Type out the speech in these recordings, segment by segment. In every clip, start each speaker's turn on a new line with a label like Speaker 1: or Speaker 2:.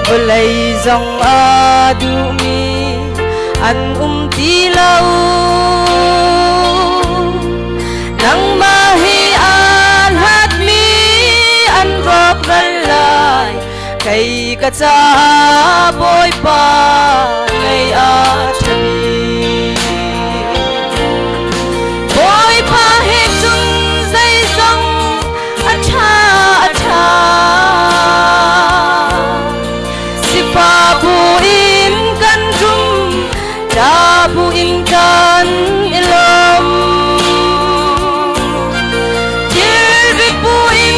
Speaker 1: Vawlei zong a duhmi an um ti lo. Nangmah hi aa hlatmi an rawkral lai. Kei ka caah Bawipa ngei a ṭha bik. Bawipa he cun zeizong a ṭha a ṭha. Sifa bu in kan rum, ṭa bu in kan i lawm. Thilrit bu in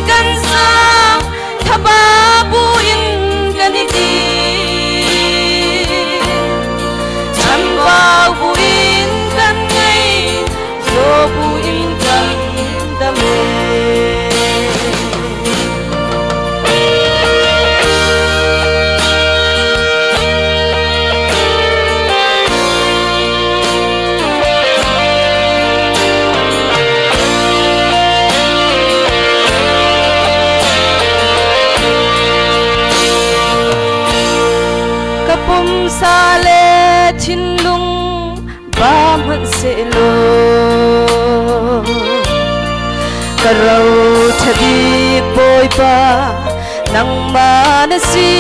Speaker 1: kan sang, thaba bu in kan i ti. Chambau bu in kan ngei, zaw bu in kan dam e. Ka pumsa le thinlung ba hmanhsehlaw ka ro ṭha bik Bawipa nangmah na si.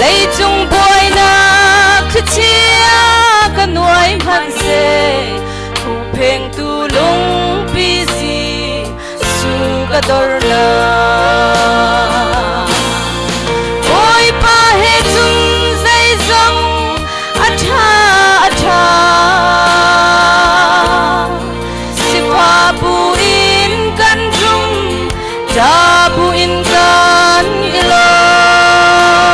Speaker 1: Leicung buainak thlichia ka nuai hmanhseh huhphengtu lungpi si su ka dornak. Bawipa he cun zeizong a ṭha a ṭha. Sifa bu in kan rum, ṭa bu in kan i lawm.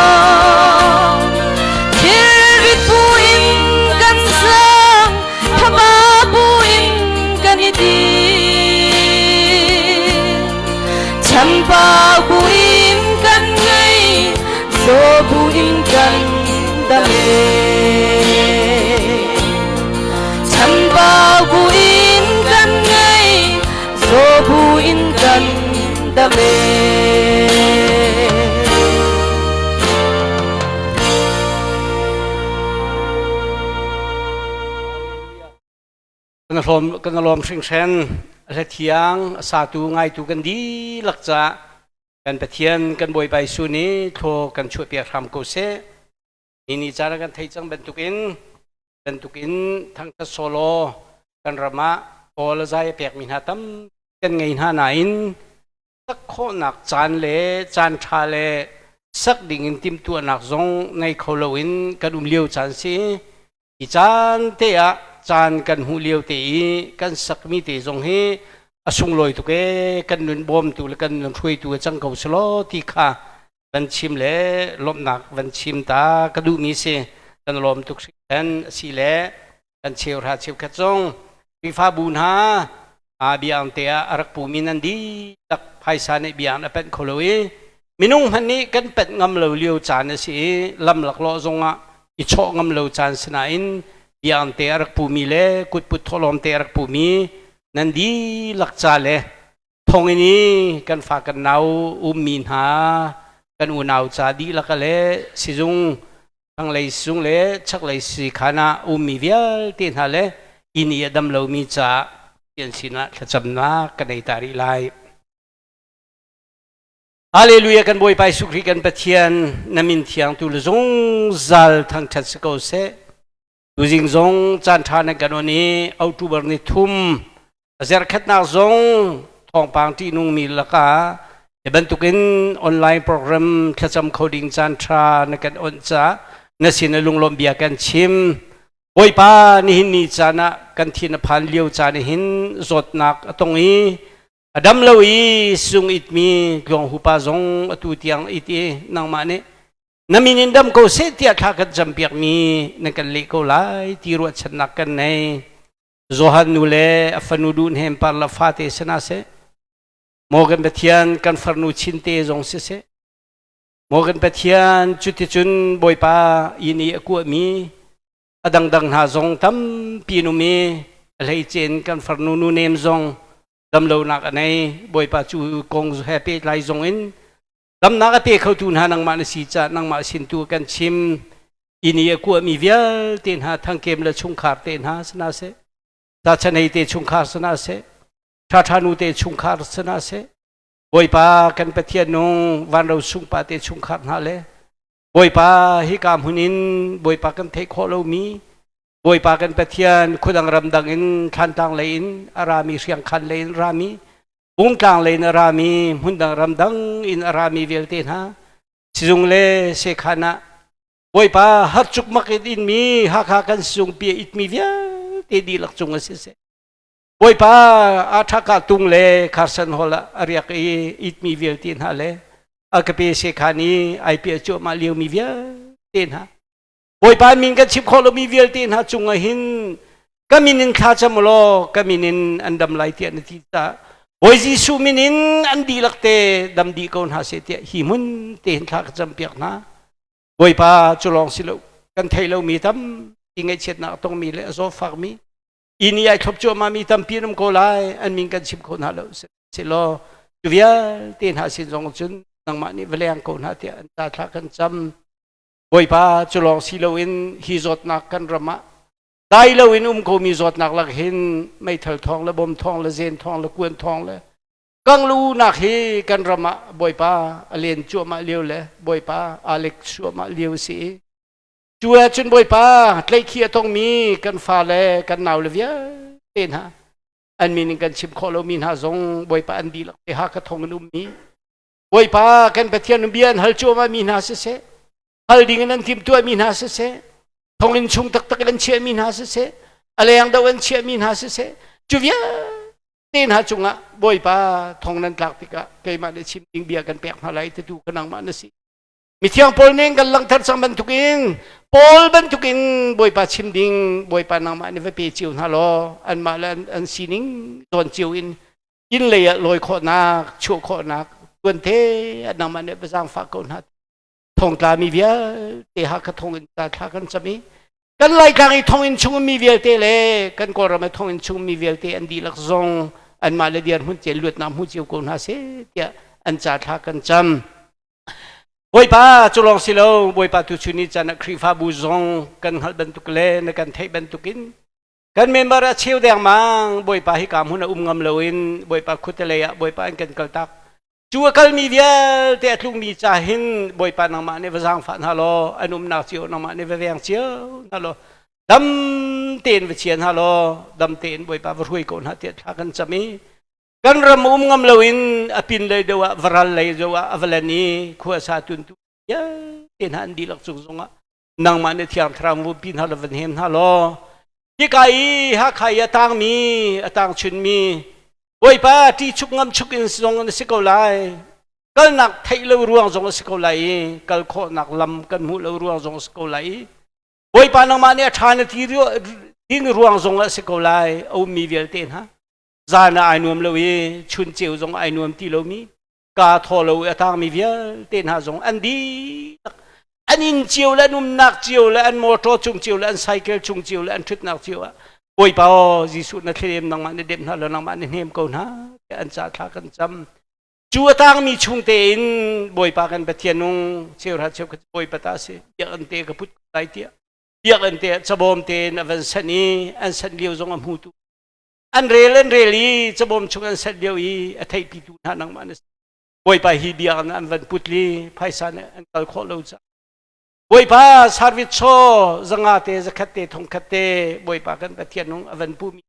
Speaker 1: Thilrit bu in kan sang, thaba bu in kan i din. Chambau bu in kan ngei, zaw bu in kan dam e. Chambau bu in kan ngei, zaw bu in kan dam e.
Speaker 2: Kan hlawm kan lawm hringhran a thiang a satu ngaitu kan dihlak ca kan Pathian kan Bawipa Jesuh nih thlaw kan chuahpiak hram ko seh. Ni ni caan kan thei cang bantukin bantukin thangthat solo kan ram ah awl a zai a pekmi hna tam kan ngei hna nain sak khawhnak caan le caan ṭha le sak ding in timhtuahnak zong ngei kho loin kan um lio caan si. Hi caan te ah caan kan hmuh lio te i kan sakmi te zong hi a sunglawi tuk ee kan nun bawmtu le kan nun hruaitu a cang ko selaw ti kha van chim le lawmhnak van chim ta ka duhmi si. Kan lawm tuk hringhran a si le kan cheuhra cheukhat zong Khrihfabu hna biang te ah a rak pumi nan dihlak phaisa nih biang a penh kho lo i minung hmanh nih kan penh ngam lo lio caan a si i lam laklawh zong ah i chawh ngam lo caan si nain biang te a rak pumi le kutput thawhlawm te a rak pumi nan dihlak ca le thonginn i kan fa kan nau ummi hna kan unau ca dihlak le sizung thlanglei sizung le chaklei sikhan ah ummi vialte hna le inn i a dam lomi caah an sinah thlacamnak kan ei ta rih lai. Hallelujah kan Bawipa Jesuh Khrih kan Pathian na min thiang tu le zungzal thangṭhat si ko seh. Tuzing zong caan ṭha nan kan on i October ni thum a zerkhatnak zong thawngpang ṭihnungmi lakah hi bantukin online program thlacam kho ding caan ṭha na kan onh caah na sin a lunglawm bia kan chim. Bawipa nihin ni caan ah kan thin a phan lio caan hin zawtnak a tong i a dam lo i sung itmi tluang hupa zong atu tiang it i nangmah nih na min in dam ko seh tiah thla kan campiakmi na kan leh ko lai ti ruahchannak kan nei. Johan nu le a fanu duh hnem par la fate sana seh. Maw kan Pathian kan farnu chinte zong si seh. Maw kan Pathian cuticun Bawipa inn i a kuahmi a dangdang hna zong tampi an um i a hleicen kan farnu nu nem zong damlonak a nei. Bawipa cu kong he pehtlai zong in. Damnak a pe khotu hna nangmah na si caah nangmah sin tu kan chim. Inn i a kuahmi vialte hna thangkem le chungkhar te hna sana seh, tachanei te chungkhar sana seh, ṭhaṭha nu te chungkhar sana seh, Bawipa kan Pathian nung vanro sungpa te chungkhar hna le Bawipa hika hmun in Bawipa kan theih khawh lomi Bawipa kan Pathian khuadang ramdang in thlantlang lei in a rami hriangkhan lei in rami Bungtlang lei in a rami hmundang ramdang in a rami vialte hna sizung le sekhan ah Bawipa har cukmak in inmi Hakha kan sizung pi itmi vialte dihlak cung a si seh. Bawipa a ṭhaka tung le Carson Hall ah a riak i itmi vialte hna le a kape sekhan i ai piah cuahmah liomi vialte hna Bawipa min kan chim khawh lomi vialte hna cungah hin ka min in thla cam law ka min in an dam lai tiah na ti caah Bawi Jesuh min in an dihlak te dam dih ko hna seh tiah hi hmun te hin thla ka cam piak hna. Bawipa cu lawng si lo kan thei lomi tam ti ngaihchiatnak a tongmi le a zawfakmi inn i ai thlop cuahmah mi tampi an um ko lai an min kan chim kho hna lo selaw cu vialte hna sin zong cun nangmah nih va leng ko hna tiah an ca thla kan cam. Bawipa cu lawng si loin hi zawtnak kan ram ah dai loin um komi zawtnak lak hin meithal thawng le bom thawng le zen thawng le kuan thawng le kanglu nak hi kan ram ah Bawipa a len cuahmah lio le Bawipa aa lek cuahmah lio si i cu ahcun Bawipa tlaihkhih a tongmi kan fa le kan nau le vialte hna an min in kan chim khawh lomi hna zong Bawipa an dihlak te ha ka thong in ummi Bawipa kan Pathian bia an hal cuahmah mi hna siseh, hal ding in an timhtuah mi hna siseh, thonginn chung taktak in an chiahmi hna siseh, a leng do an chiahmi hna siseh, cu vialte hna cungah Bawipa thong nan tlak tikah keimah nih chim ding bia kan pek hna lai titu ka nangmah na si. Mithiang Paul nih kan langhter cang bantukin Paul bantukin Bawipa chim ding Bawipa nangmah nih va pe cio hna law anmah le an sining zawn cio in inn lei ah lawi khawhnak chuah khawhnak tuante nangmah nih va zaangfah ko hna thongtla mi vialte Hakha thonginn ta thla kan cam i kan Laitlang i thonginn chung mi vialte le kan Kawlram i thonginn chung mi vialte an dihlak zong anmah le dirhmun te luatnak hmu cio ko hna seh tiah an ca thla kan cam. Bawipa cu lawng si lo Bawipa tu chun ni caan ah Khrihfabu zong kan hngalh bantuk le na kan theih bantukin Kan member a cheu dengmang Bawipa hi ka hmun a um ngam loin Bawipa khuatelei ah Bawipa an kan kaltak. Cu a kalmi vialte a tlungmi ca hin Bawipa nangmah nih va zaangfah hna law an umnak cio nangmah nih va veng cio hna law dam tein va chia hna law dam tein Bawipa va hruai ko hna tiah thla kan cam i kan ram um ngam loin a pin lei deuh ah varal lei deuh ah a va len i khua sa tuntu vialte hna an dihlak cung zongah nangmah nih thiang thlarau vumpi hna le van hem hna law hika i Hakha i a tangmi a tang chunmi Bawipa ṭi chuk ngam chuk in zong na si ko lai kalnak theih lo ruang zong a si ko lai i kal khawhnak lam kan hmuh lo ruang zong a si ko lai i Bawipa nangmah nih a ṭha na ti ding ruang zong a si ko lai a ummi vialte hna zan ah ai nuam lo i chun ceu zong ai nuam ti lomi kaa thaw lo i a tangmi vialte hna zong an dihlak an inn cio le an umnak cio le an motor cung cio le an cycle cung cio le an ṭhutnak cio ah Bawipa aw Jesuh na thlem nangmah na dem hna lo nangmah na hnem ko hna tiah an ca thla kan cam cu a tangmi chung tein Bawipa kan Pathian nung cheuhra cheukhat Bawipa ta si biakinn te ka put lai tiah biakinn te cabawm tein a van sanh i an sanh lio zong a hmutu an rel an rel i cabawm chung an set lio i a theihpitu hna nangmah na si Bawipa hi biakinn an van put li phaisa nih an kal khawh lo caah Bawipa service chaw zanga te zakhat te thongkhat te Bawipa kan Pathian nung a van pumi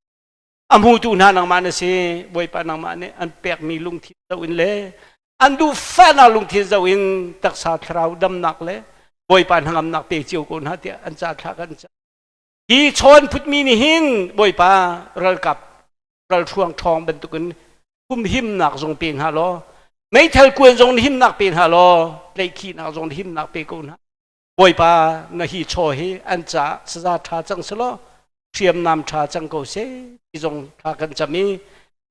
Speaker 2: a hmutu hna nangmah na si Bawipa nangmah nih an pekmi lungthin zoh in le an duhfahnak lungthin zoh in taksa thlarau damnak le Bawipa hnangamnak pe cio ko hna tiah an ca thla kan ca Hi chawn phutmi nih hin Bawipa ralkap ralhruang ṭhawng bantukin humhimnak zong pe hna law meithal kuan zong himnak pe hna law tlaihkhihnak zong himnak pe ko hna. Bawipa na hi chaw hi an caah saza ṭha cang selaw hriamnam ṭha cang ko seh ti zong thla kan cam i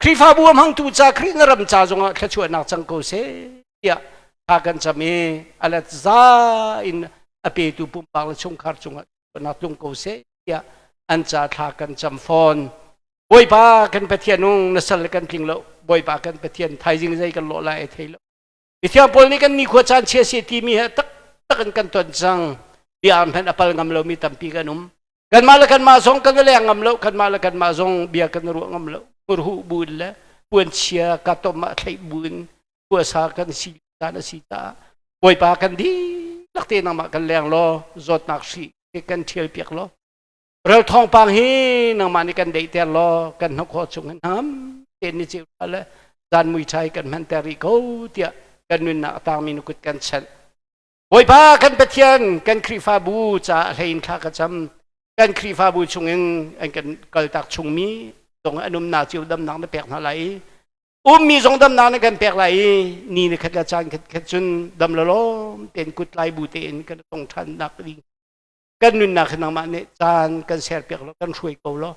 Speaker 2: Khrihfabu a hmangtu ca Khrih na ram ca zongah thluachuahnak cang ko seh tiah thla kan cam i a let za in a petu pumpak le chungkhar cungah nak tlung ko seh tiah an ca thla kan cam fawn. Bawipa kan Pathian nung na sal kan tling lo. Bawipa kan Pathian thaizing zei kan lawh lai ai thei lo. Mithiang Paul nih kan nikhua caan chia si timi he taktak in kan ton cang. Bia hmanh a pal ngam lomi tampi kan um. Kanmah le kanmah zong kan i leng ngam lo, kanmah le kanmah zong bia kan i ruah ngam lo. Hmurhuh buin le puanchia ka tom ah thlaih buin puasa kan si caan a si caah Bawipa kan dihlak te nangmah kan leng law zawtnak hri kan ṭhial piak law ral thawngpang hi nangmah nih kan deihter law kan hnawkhawh chung hin hnangam tein ni ceu le zan mui ṭhai kan hmanter rih ko tiah kan nunnak a tangmi na kut kan chanh. Bawipa kan Pathian kan Khrihfabu caah hlei in thla ka cam. Kan Khrihfabu chungin an kan kaltak chungmi zong an umnak cio damnak na pek hna lai i ummi zong damnak na kan pek lai i ni ni khat le caan khat khat cun dam lawlawm tein kut lai bu tein kan tong ṭhan nak ding kan nunnak hi nangmah nih caan kan ser piak law kan hruai ko law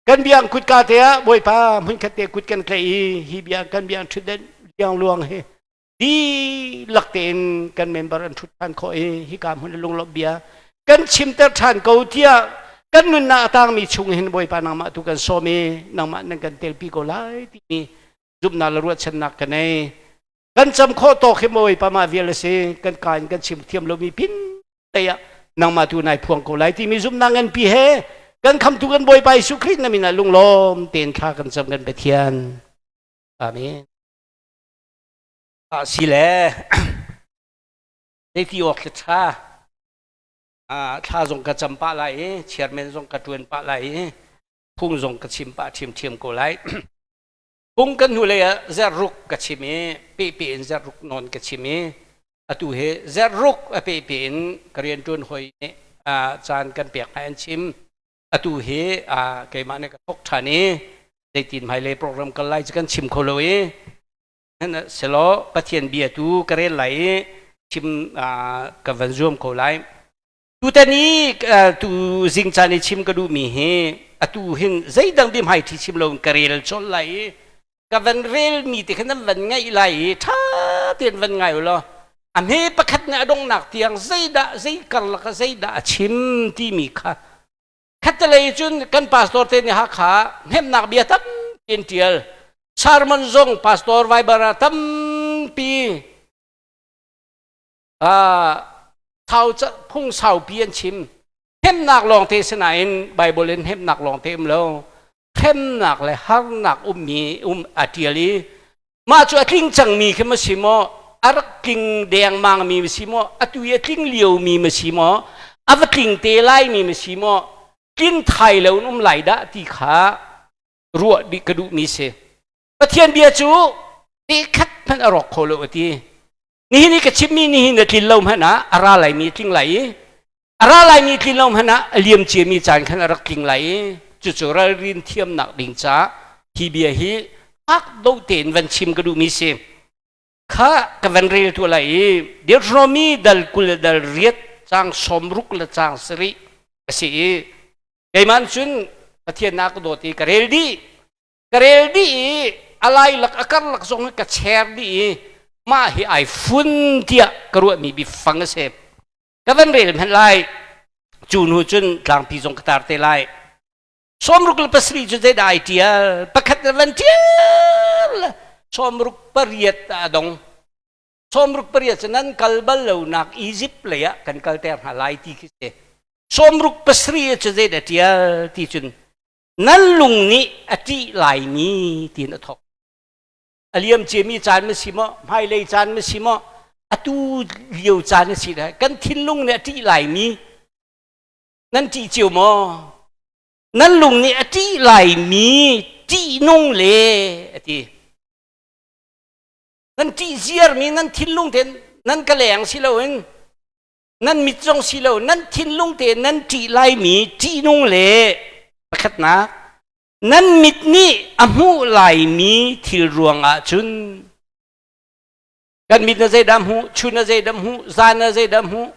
Speaker 2: kan biang kutka te ah Bawipa hmunkhat te kut kan tlaih i hi bia kan biang ṭhutdenh liangluang hi dihlak tein kan member an ṭhut ṭhan khawh i hika hmun lunglawmh bia kan chimter ṭhan ko tiah kan nunnak a tangmi chung hin Bawipa nangmah tu kan sawm i nangmah nan kan telpi ko lai timi zumhnak le ruahchannak ka nei. Kan cam khawh tawk hi Bawipa mah vial a si. Kan ka in kan chim thiam lomi pin te ah nangmah tu nai phuang ko lai timi zumhnak nganpi he kan khamtu kan Bawipa Jesuh Khrih na min ah lunglawm tein thla kan cam kan Pathian. Amen. Si le zeiti awk khi ṭha thla zong ka cam pah lai i chairman zong ka ṭuan pah lai i phung zong ka chim pah ṭhiamṭhiam ko lai. Phung kan hnulei ah zerruk ka chim i pehpeh in zerruk nawn ka chim i atu hi zerruk a pehpeh in ka rianṭuan hawi nih caan kan pek hna an chim. Atu hi keimah nih ka thawk ṭhan i zeitin hmailei program kal lai cu kan chim kho lo i Selaw Pathian bia tu ka rel lai i chim ka van zuam ko lai. Tutan i tu zing caan i chim ka duhmi hi atu hin zeidang bia hmai ṭhi chim lo in ka rel colh lai i ka van relmi te khan nan van ngaih lai i ṭha tein van ngai u law a hme pakhat nih a donghnak tiang zeidah zei karlak ah zeidah a chim timi kha Khattelei cun kan pastor te nih Hakha hnemhnak bia tampi an ṭial. Sermon zong pastor Viber ah tampi sau phung saupi an chim. Hnemhnak lawngte sinain Bible in hnemhnak lawngte um lo. Hremnak le harnak ummi um a ṭial i mah cu a tling cangmi khi ma si maw a rak tling dengmangmi ma si maw atu i a tling liomi ma si maw a va tling te laimi ma si maw tlin thai lo in um lai dah ti kha ruah dih ka duhmi si. Pathian bia cu te khat hmanh a rawk kho lo a ti. Nihin i ka chimmi nihin a tlin lo hmanh ah a ra laimi a tling lai i a ra laimi tlin lo hmanh ah a liam ciami caan khan a rak tling lai i cucu ralrin thiamnak ding caah hi bia hi fak do tein van chim ka duhmi si. Kha ka van rel tu lai i Deuteronomy dal 20 le dal 8 caang 60 le caang 7 a si i keimah cun Pathian na ka dawt i ka rel dih ka rel dih i a lailak a karlak zong hi ka cher dih i mah hi ai fun tiah ka ruahmi biafang a si. Ka van rel hmanh lai. Cu hnu cun tlangpi zong ka tar te lai. 67 cu zeidah ai ṭial? Pakhat na van ṭial 68 ah a dong. 68 cu nan kal bal lonak Egypt lei ah kan kalter hna lai ti khi si. 67 cu zeidah ṭial ti cun nan lung nih a ṭih laimi tiin a thawk. A liam ciami caan ma si maw, hmailei caan ma si maw, atu lio caan a si le kan thinlung nih a ṭih laimi nan ṭih cio maw? Nan lung nih a ṭih laimi ṭihnung le a ti. Nan ṭih ziarmi nan thinlung tein nan ka leng si loin nan mit zong si lo nan thinlung tein nan ṭih laimi ṭihnung le pakhatnak nan mit nih a hmuh laimi thil ruangah cun kan mit na zeidah hmuh, chun na zeidah hmuh, zan na zeidah hmuh,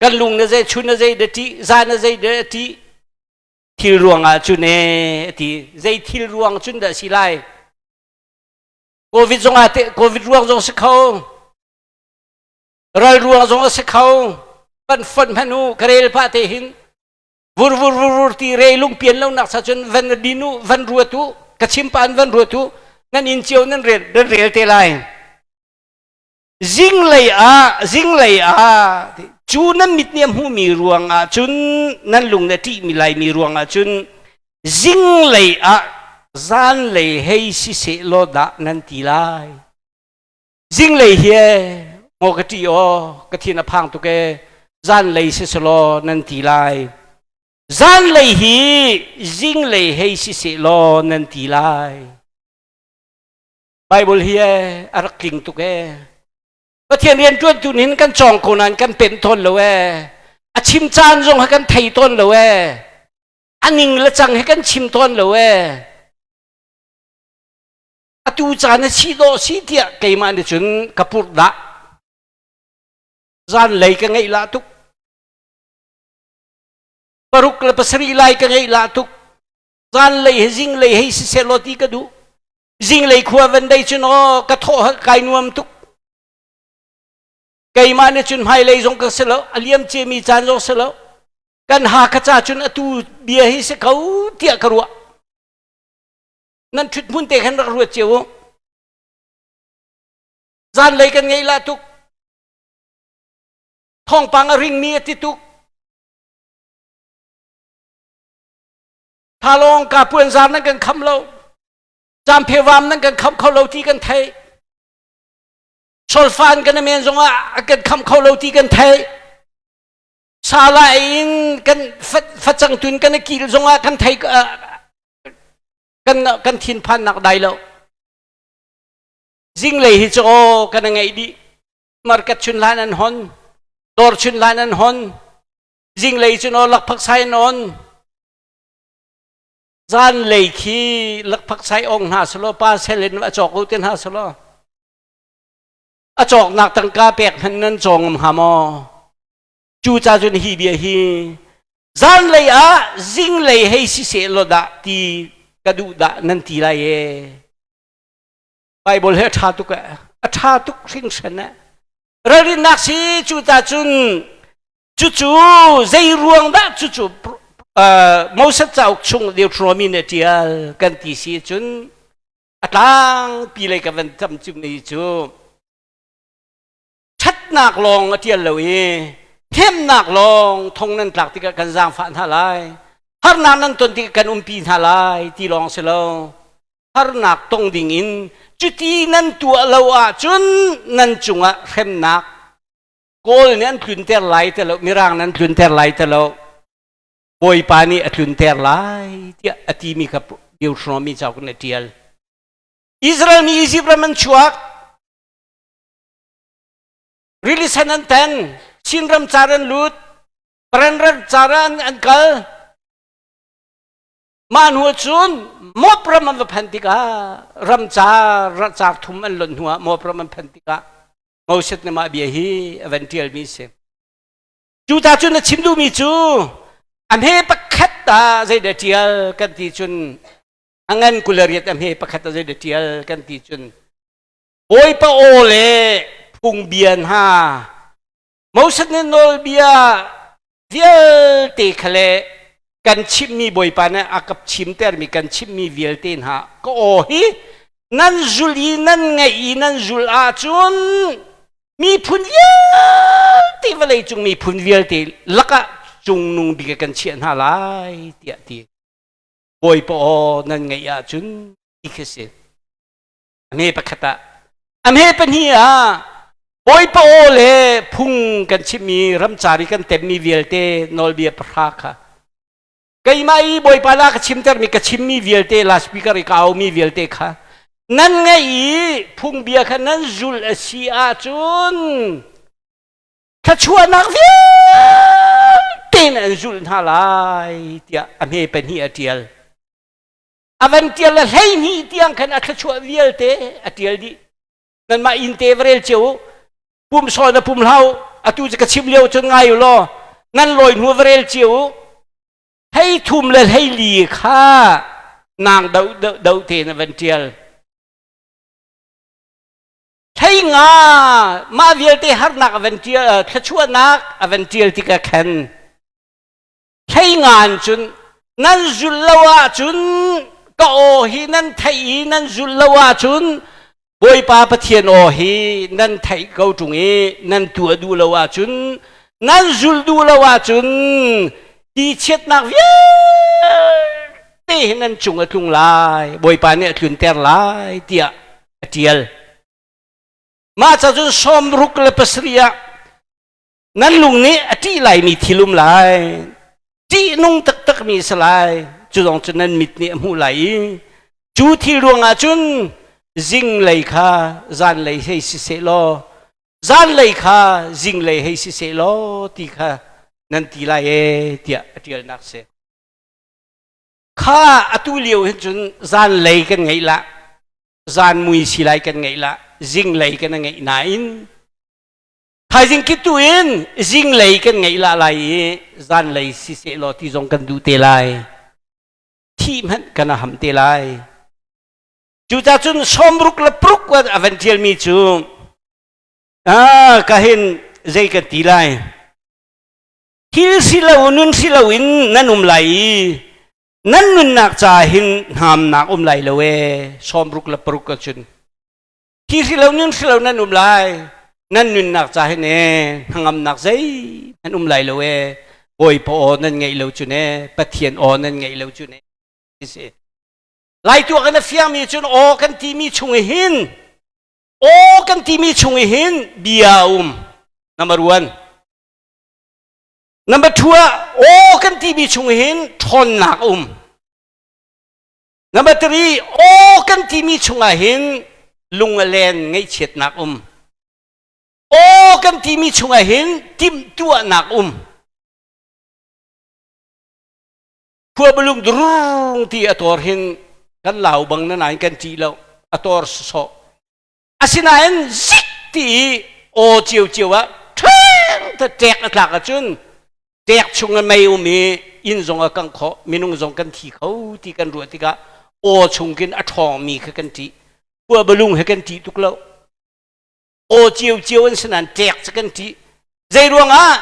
Speaker 2: kan lung na zei, chun na zeidah ṭih, zan na zeidah ṭih, thil ruangah cun ee a ti. Zei thil ruang cun dah si lai? Covid zong ah teh Covid ruang zong si kho, ral ruang zong a si kho. Van fonh hmanh u, ka rel pah te hin vur vur vur vur ti re lung pian lo nak sa cun van din u, van ruat u, ka chim pa in van ruat u, nan inn cio nan rel, nan rel te lai. Zinglei ah zinglei ah cu nan mit nih a hmuhmi ruangah cun nan lung nih a ṭihmi laimi ruangah cun zinglei ah zanlei hei si seh law dah nan ti lai. Zinglei hi maw ka ṭih aw ka thin a phang tuk ee zanlei si selaw nan ti lai. Zanlei hi zinglei hei si seh law nan ti lai. Bible hi ee a rak tling tuk ee. Pathian rian ṭuantu nih kan cawng ko nain kan pem tawn lo ee. A chim caan zong ha kan thei tawn lo ee. A ning le cang he kan chim tawn lo ee. Atu caan a si dawh si tiah keimah nih cun ka purh dah. Zanlei ka ngeih lah tuk. 6 le 7 lai ka ngeih lah tuk. Zanlei he zinglei hei siseh law ti ka duh. Zinglei khua van dei cun aw ka thawh kai nuam tuk. Keimah nih cun hmailei zong ka si lo, a liam ciami caan zong si lo. Kan Hakha ca cun atu bia hi si ko tiah ka ruah. Nan ṭhut hmun te khan rak ruat cio u. Zanlei kan ngeih lah tuk. Thawngpang a ringmi a ti tuk. Thalawng ka puanzar nan kan kham lo. Camphevam nan kan kham kho lo ti kan theih. Solfan kan men zongah a kan kham kho lo ti kan theih. Sala in kan facang tun kan kil zongah kan thei kan kan thinphan nak dai lo. Zinglei hi cu aw kan ngeih dih. Market chun hlan an hon. Dawr chun hlan an hon. Zinglei cun aw lakphak sai an on. Zanlei khi lakphak sai ong hna selaw pa sel in a cawk u ti hna selaw a cawknak tangka pek hmanh nan cawng ngam hnga maw? Cu ca cun hi bia hi zanlei ah zinglei hei si seh law dah ti ka duh dah nan ti lai ee. Bible hi a ṭha tuk ee. A ṭha tuk hringhran ee. Ralrinnak si cu ta cun cucu zei ruang dah cucu Moses cauk chung Deuteronomy nih a ṭial kan ti si cun a tlangpi lei ka van tam cimmi cu ṭhatnak lawng a ṭial lo i hnemnak lawng thong nan tlak tikah kan zaangfah hna lai harnak nan ton tikah kan umpi hna lai ti lawng si lo harnak tong ding in cuti nan tuah lo ahcun nan cungah hremnak Kawl nih an tlunter lai ti lo Mirang nan tlunter lai ti lo Bawipa nih a tlunter lai tiah a timi kha Deuteronomy cauk in a ṭial Israel mi Egypt ram an chuak rili sen an teng Chin ram car an lut Paren ram car an an kal mah hnu cun Moab ram an va phan tikah ram car car thum an lonh hnuah Moab ram an phan tikah Moses nih mah bia hi a van ṭialmi a si. Cu ta cun a chim duhmi cu a hme pakhat ah zeidah ṭial kan ti cun a ngan 28 a hme pakhat ah zeidah ṭial kan ti cun Bawipa aw le phungbia hna Moses nih nawlbia vialte kha le kan chimhmi Bawipa nih a ka chimtermi kan chimhmi vialte hna ka aw hi nan zul i nan ngaih i nan zul ahcun miphun vialte vawlei cung miphun vialte lakah cungnung bik kan chiah hna lai tiah ti Bawipa aw nan ngaih ahcun ti khi si. A hme pakhat ah a hme pahnih ah Bawipa aw le phung kan chimmi ramcar i kan temmi vialte nawlbia pahra kha keimah i Bawipa la ka chimtermi ka chimmi vialte loudspeaker i ka aumi vialte kha nan ngaih i phungbia kha nan zul a si ahcun thluachuahnak vialte an zulh hna lai tiah a hme pahnih a ṭial. A van ṭial le 12 tiang khan a thluachuah vialte a ṭial dih. Nanmah inn te va rel cio u. Pum sawn a pum hlau atu cu ka chim lio cun ngai u law nan lawi hnu va rel cio u. 13 le 14 kha nang do do te na van ṭial. 15 mah vialte harnak a van ṭial thluachuahnak a van ṭial tikah khan 15 in cun nan zulh lo ahcun ka aw hi nan theih i nan zulh lo ahcun. Bawipa Pathian aw hi nan theih ko ṭung i nan tuah duh lo ahcun nan zul duh lo ahcun hi chiatnak vialte hi nan cung a tlung lai Bawipa nih a tlunter lai tiah a ṭial. Mah ca cun 67 ah nan lung nih a ṭih laimi thil um lai ṭihnung taktakmi si lai cu zong cu nan mit nih a hmuh lai i cu thil ruangah cun zinglei kha zanlei hei si seh law zanlei kha zinglei hei si seh law ti kha nan ti lai ee tiah a ṭialnak si. Kha atu lio hin cun zanlei kan ngeih lah zan mui si lai kan ngeih lah zinglei kan ngeih nain thaizing kitu in zinglei kan ngeih lah lai i zanlei si seh law ti zong kan duh te lai thih hmanh kan ham te lai cucah cun sawmruk le pruk a van ṭialmi cu ah ka hin zei kan ti lai thil si lo nun si lo in nan um lai i nan nunnak ca hin hnamnak um lai lo e 66 cun thi si lo nun si lo nan um lai nan nunnak ca hin e hnangamnak zei nan um lai lo e Bawipa aw nan ngeih lo cun e Pathian aw nan ngeih lo cun e si lai tuak in a fiangmi cun aw kan timi chung i hin aw kan timi chung i hin bia um number one Number two ah aw kan timi chung hin ṭhawnnak a um. Number three aw kan timi chungah hin lung a len ngaihchiatnak um. Aw kan timi chungah hin timhtuahnak um. Khua balung drung ti a tor hin kan lau bang na nain kan ṭih lo a tor sawh. Asinain zik ti i aw ciocio ah ṭheng ta ṭek a tlak ahcun ṭek chung a mei um i inn zong a kangh khawh minung zong kan thi kho ti kan ruah tikah aw chung khin a ṭhawngmi kha kan ṭih khua balung he kan ṭih tuk lo aw ciocio an si nain ṭek cu kan ṭih zei ruangah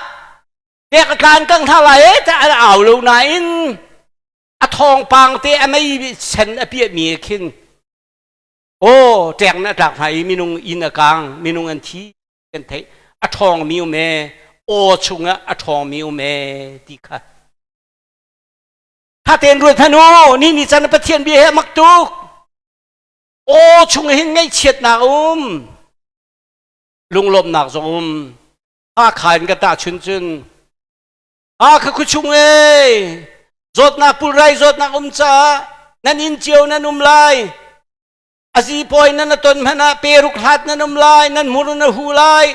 Speaker 2: ṭek a tlan kang hna lai e ta an au lo nain a thawngpang te a mei sen a piahmi khin Aw ṭek na tlak hna i minung inn a kang, minung an thi kan theih. A ṭhawngmi um ee, aw chungah a ṭhawngmi um ee ti kha. Tha tein ruat hmanh u, ni ni can Pathian bia he a mak tuk. Aw chung hin ngaihchiatnak um, lunglawmhnak zong um. Hakha in ka tahchun cun Hakha khuachung ee, zawtnak pulrai zawtnak um caah nan inn cio nan um lai. Azi pawi nan a ton hmanh ah peruk hlat nan um lai, nan hmur na hu lai.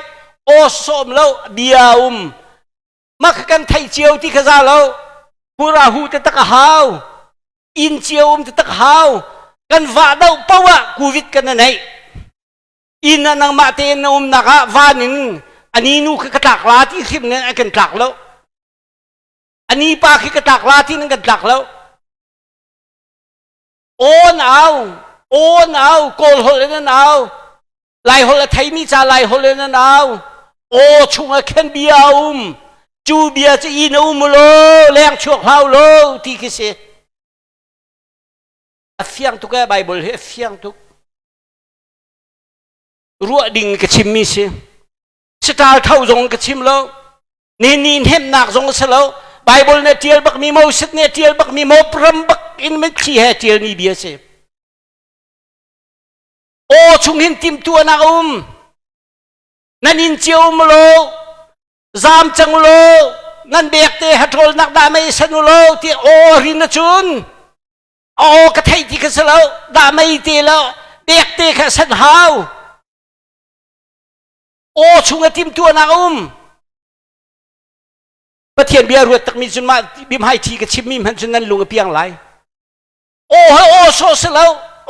Speaker 2: Aw sawm lo, bia um. Mak kan theih cio ti kha za lo. Hmur a hu te tak a hau. Inn cio um te tak hau. Kan vah doh poah covid kan na neih. Inn ah nangmah tein na umnak ah van in ani nu khi ka tlak la ti hrim nen an kan tlak lo ani pa khi ka tlak la ti nan kan tlak lo aw au aw au kawl holh in an au lai holh a theimi ca lai holh in an au aw chungah khen bia a um cu bia cu inn a um lo leng chuak hlau lo ti khi si a fiang tuk e bible hi a fiang tuk ruah ding ka chimmi si sital tho zong ka chim lo ni ni hnemnak zong si lo Bible ne tial bak mi Moses ne tial bak mi mopram bak in mitthli he tial mi bia si aw chung hin timtuanak um nan in cio um lo zam cang lo nan bek te haṭawl nak dah mei san u lo ti aw rin na cun aw ka theih ti kha si lo dah mei te lo bek te kha san hau aw chung a timtuahnak a um Pathian bia ruat takmi cun mah bimhai thi ka chimmi hmanh cun nan lung a piang lai aw ha aw sawh si lo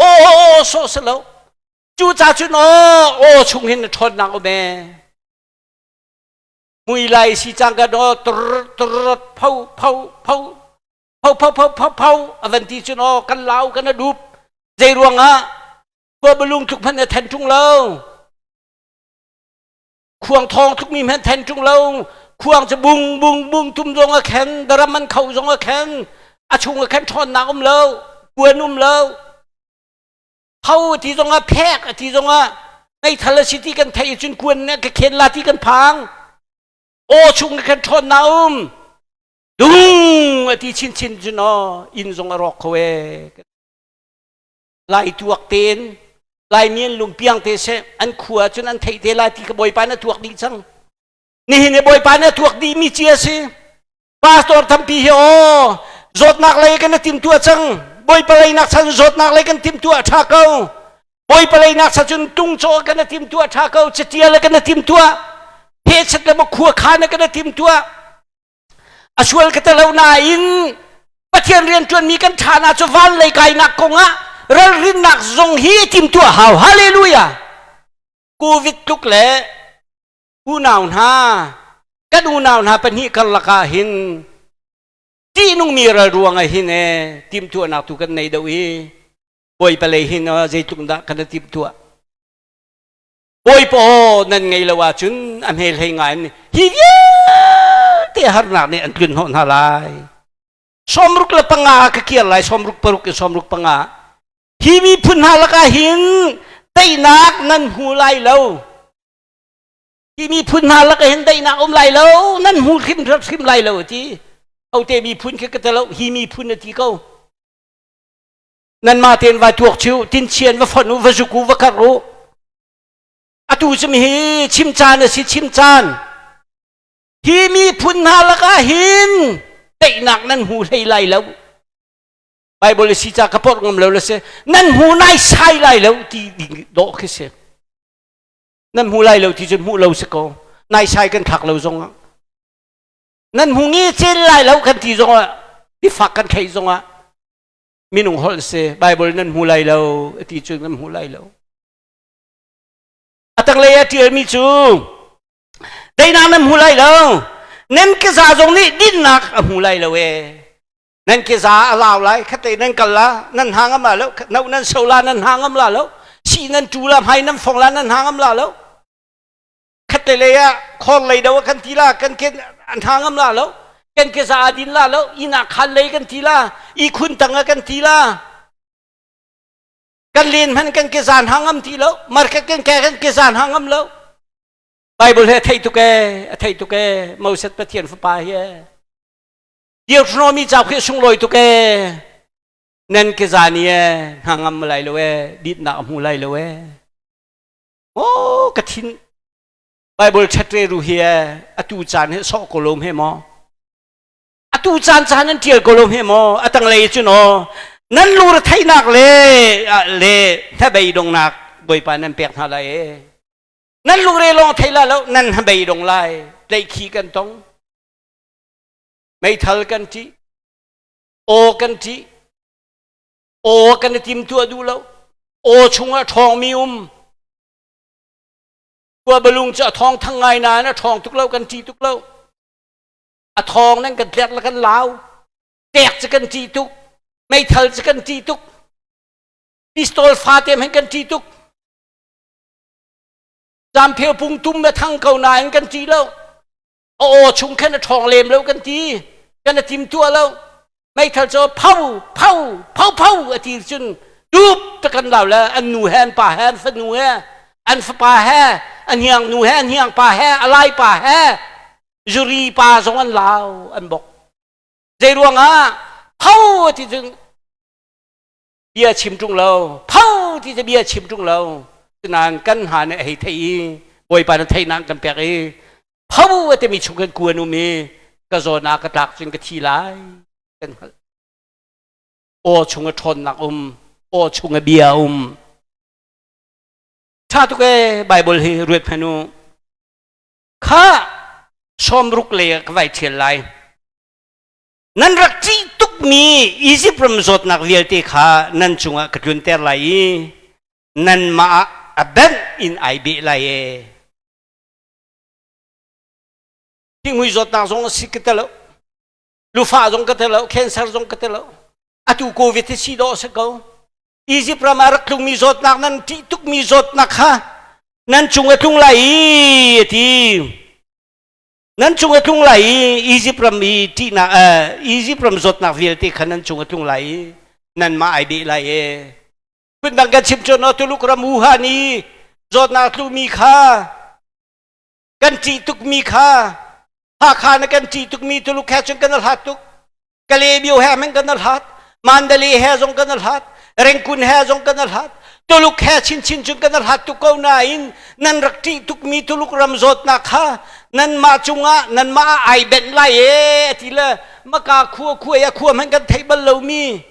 Speaker 2: aw ha aw sawh si lo cu ca cun aw aw chung hin na ṭhawnnak um e mui lai si cang ka do tur tur pho pho pho pho pho pho pho pho a van ti cun aw kan lau kan a dup zei ruangah khua balung tluk hmanh a then ṭung lo khuang thawng tluk mi hmanh then ṭung lo khuang cu bung bung bung tum zong a khen daram an kho zong a khen a chung a khen ṭhawnnak um lo kuan um lo. Ho ti zongah phek a ti zongah meithal a si ti kan theih cun kuan nih ka khen la ti kan phang. Aw chung kan ṭhawn na um. Dung a ti chinchin cun aw inn zong a rawk kho e. Lai tuak tein Laimi an lungpiang te seh an khua cun an theih te lai ti ka Bawipa na tuak dih cang. Nihin i Bawipa na tuak dih mi ci a si. Pastor tampi hi aw zawtnak lei kan i timtuah cang. Bawipa leinak chan zawtnak lei kan timtuah ṭha ko. Bawipa leinak chan cun tungcaw kan i timtuah ṭha ko. Catial kan i timtuah. Hechet le khua khan kan i timtuah. A sual ka te lo nain Pathian rianṭuanmi kan ṭha na cu van lei kainak kongah ralrinnak zong hi timtuah hau. Hallelujah! Covid tluk le unau hna kan unau hna pahnih karlak ah hin ṭihnungmi ral ruangah hin e timhtuahnak tu kan nei deuh i Bawipa lei hin zeitluk dah kan i timhtuah. Bawipa aw nan ngei lo ahcun a hmel hlei ngai in hi vialte harnak nih an tlun hnawh hna lai. 65 ka kir lai 66 in 65 hi miphun hna lakah hin teinak nan hmu lai lo. Hi miphun hna lakah hin daihnak um lai lo nan hmu hrim hrim lai lo a ti. Hote miphun khi ka ti lo hi miphun a ti ko. Nanmah tein vai tuak chiu tinchian va fonh u va zuk u va karh u. Atu cu hi chim caan a si chim caan. Hi miphun hna lakah hin daihnak nan hmu hlei lai lo. Bible a si ca ka porh ngam lo le si nan hmu nai sai lai lo ti ding dawh khi si. Nan hmu lai lo ti cun hmuh lo si ko. Nai sai kan thlak lo zong ah. Nan hmu nge cel lai lo kan ti zong ah bifak kan theih zong ah minung holh si Bible nan hmu lai lo ti cu nan hmu lai lo. A tanglei ah ṭialmi cu daihnak nan hmu lai lo. Nan keza zong nih dinnak a hmu lai lo ee. Nan keza a lau lai khatte nan kal la nan hna ngam la lo no nan so la nan hna ngam la lo si nan tu la hmai nan fong la nan hna ngam la lo khatte lei ah khor lei do kan ti la kan ke an hna ngam la lo kan keza a din la lo ina khan lei kan ti la i khun tang kan ti la kan len hman kan keza hna ngam ti lo market kan ke kan keza hna ngam lo Bible he thei tuk e a thei tuk e Moses Pathian fapa hi e Deuteronomy cauk hi sunglawi tuk ee. Nan keza ni ee hna ngam lai lo ee ditnak a hmu lai lo ee. Oh ka thin Bible ṭhat ru hi ee atu caan hi sawh ko lo he maw? Atu caan caan an ṭial ko lo he maw? A tanglei cun aw nan lur theihnak le le hnabei dongnak Bawipa nan pek hna lai ee. Nan lungre lawng thei la lo nan hnabei dong lai tleihkhi kan tong. Meithal kan ṭih, aw kan ṭih, aw kan i timtuah duh lo, aw chungah ṭhawngmi um. Khua balung cu a thawng thang ngai nain a ṭhawng tuk lo, kan ṭih tuk lo. A thawng nan kan tlek le kan lau. Tek cu kan ṭih tuk, meithal cu kan ṭih tuk, pistol fate hmanh kan ṭih tuk. Zampheu pung tum le thang ko nain kan ṭih lo. A aw chung khan a ṭhawng lem lo kan ti kan a tim tuah lo meithal cu pho pho pho pho a ti cun dup ta kan lau le an nu he an pa he an fanu he an fapa he an hiang nu he an hiang pa he a lai pa he zuri pa zong an lau an bok zei ruangah pho a ti cun bia chim ṭung lo pho ti cu bia chim ṭung lo nain kan hna nih a hei theih i bawipa na theihnak kan pek i pho a timi chung kan kuan um i ka zawn ah ka tlak cun ka thi lai kan hngalh aw chung a ṭhawnnak um aw chung a bia um ṭha tuk ee Bible hi ruat hmanh u kha 60 lei ah ka vai ṭhial lai Nan rak ṭih tukmi Izipt ram zawtnak vialte kha nan cungah ka tlunter lai i nanmah ah a benh in ai beh lai ee. Thinghmui zawtnak zong a si ka ti lo. Lufah zong ka ti lo. Cancer zong ka ti lo. Atu COVID hi si dawh a si ko. Izipt ram ah rak tlungmi zawtnak nan ṭih tukmi zawtnak kha nan cung a tlung lai i a ti. Nan cung a tlung lai i Izipt ram i ṭihnak Izipt ram zawtnak vialte kha nan cung a tlung lai i nanmah ai beh lai e. Phundang kan chim cun Tuluk ram Wuhan i zawtnak tlumi kha kan ṭih tukmi kha Hakha na kan ṭih tukmi Tuluk he cun kan hlat tuk. Kalebio he men kan hlat. Mandalay he zong kan hlat. Rengkun he zong kan hlat. Tuluk he chinchin cun kan hlat tuk ko nain nan rak ṭih tukmi Tuluk ram zawtnak kha nanmah cungah nanmah ah ai benh lai e ti le maka khua khua ya khua hmanh kan theih bal lomi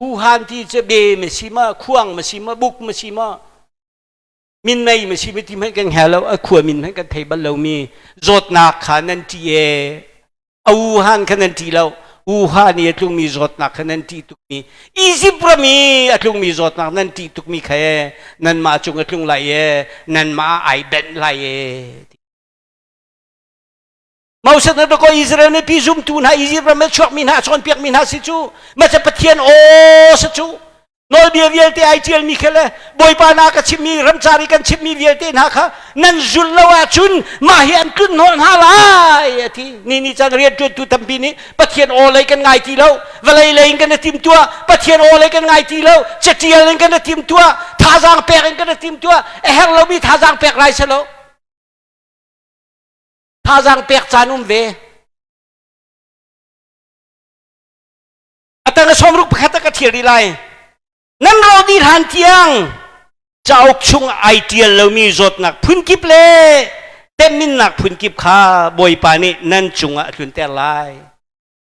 Speaker 2: Wuhan ti cu be ma si ma khuang ma si ma buk ma si ma min nei ma si ma ti hmanh kan hngal lo a khua min hmanh kan thei bal lomi zawtnak kha nan ṭih e a Wuhan kha nan ṭih lo Wuhan i a tlungmi zawtnak kha nan ṭih tukmi Egypt ram i a tlungmi zawtnak nan ṭih tukmi kha e nanmah cung a tlung lai e nanmah ai benh lai e Moses na ko Israel mipi zumtu hna Egypt ram a chuakmi hna a cawnpiakmi hna si cu maca Pathian aw si cu nawlbia vialte ai ṭialmi kha le Bawipa na ka chimmi ramcar i kan chimmi vialte hna kha nan zulh lo ahcun mah hi an tlun hnawh hna lai a ti ni ni caan rianṭuantu tampi nih Pathian aw lei kan ngai ti lo vawlei lei in kan i timtuah Pathian aw lei kan ngai ti lo catial in kan i timtuah thazaang pek in kan i timtuah a herh lomi thazaang pek lai si lo Thazaang pek caan um ve. A tang a sawmruk pakhat a ka thial rih lai. Nan rawh dih hlan tiang cauk chung ai tial lomi zawtnak phunkip le temminnak phunkip kha Bawipa nih nan cungah a tlunter lai.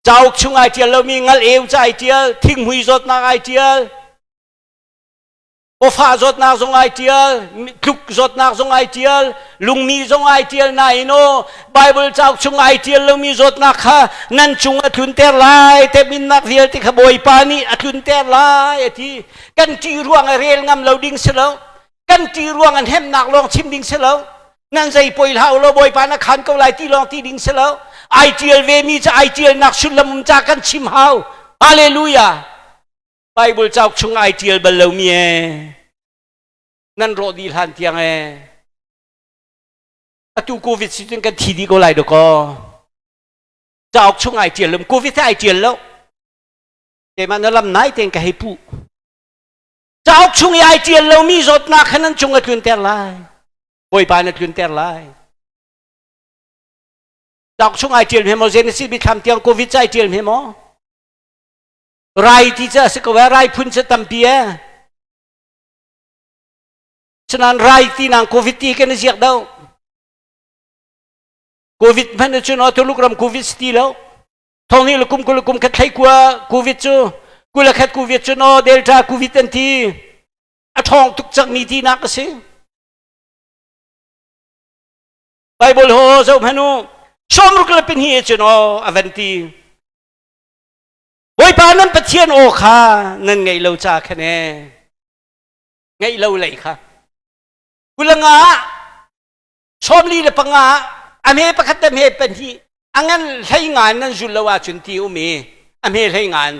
Speaker 2: Cauk chung ai tial lomi ngal eu ca ai tial, thinghmui zawtnak ai tial, Awfa zawtnak zong ai ṭial, tluk zawtnak zong ai ṭial, lungmi zong ai ṭial nain aw Bible cauk chung ai ṭial lomi zawtnak kha nan cung a tlunter lai, teminnak vialte kha Bawipa nih a tlunter lai a ti. Kan ṭih ruang a rel ngam lo ding si lo. Kan ṭih ruang an hemnak lawng chim ding si lo. Nan zei poi hlah u law Bawipa na khan ko lai ti lawng ti ding si lo. Ai ṭial vemi cu ai ṭialnak sullam um ca kan chim hau. Hallelujah. Bible cauk chung ai ṭial bal lomi e nan rawh dih hlan tiang e atu covid si cun kan thi dih ko lai dakaw cauk chung ai ṭial lo covid ai ṭial lo keimah na lam nai tein ka hei puh cauk chung i ai ṭial lomi zawtnak kha nan cung a tlunter lai bawipa na tlunter lai cauk chung ai ṭial hme maw Genesis bithlam tiang covid ca ai ṭial hme maw Rai ti cu a si ko ee, rai phun cu tampi ee. Cunain rai ti nang COVID ti kan i ziak do. COVID hmanh cu no Tuluk ram COVID si ti lo. Thong ni le kum 20 le kum khat thlei kua COVID cu 21 COVID cu no Delta COVID an ti. A ṭhawng tuk cangmi tinak a si. Bible ho zoh hmanh u. 60 le pahnih cu no a van ti. Bawipa nan Pathian aw kha nan ngaih lo ca khan ee ngaih lo lei kha 25 45 a hme pakhat le hme pahnih a ngan 15 nan zul lo ahcun ti um i a hme hleingan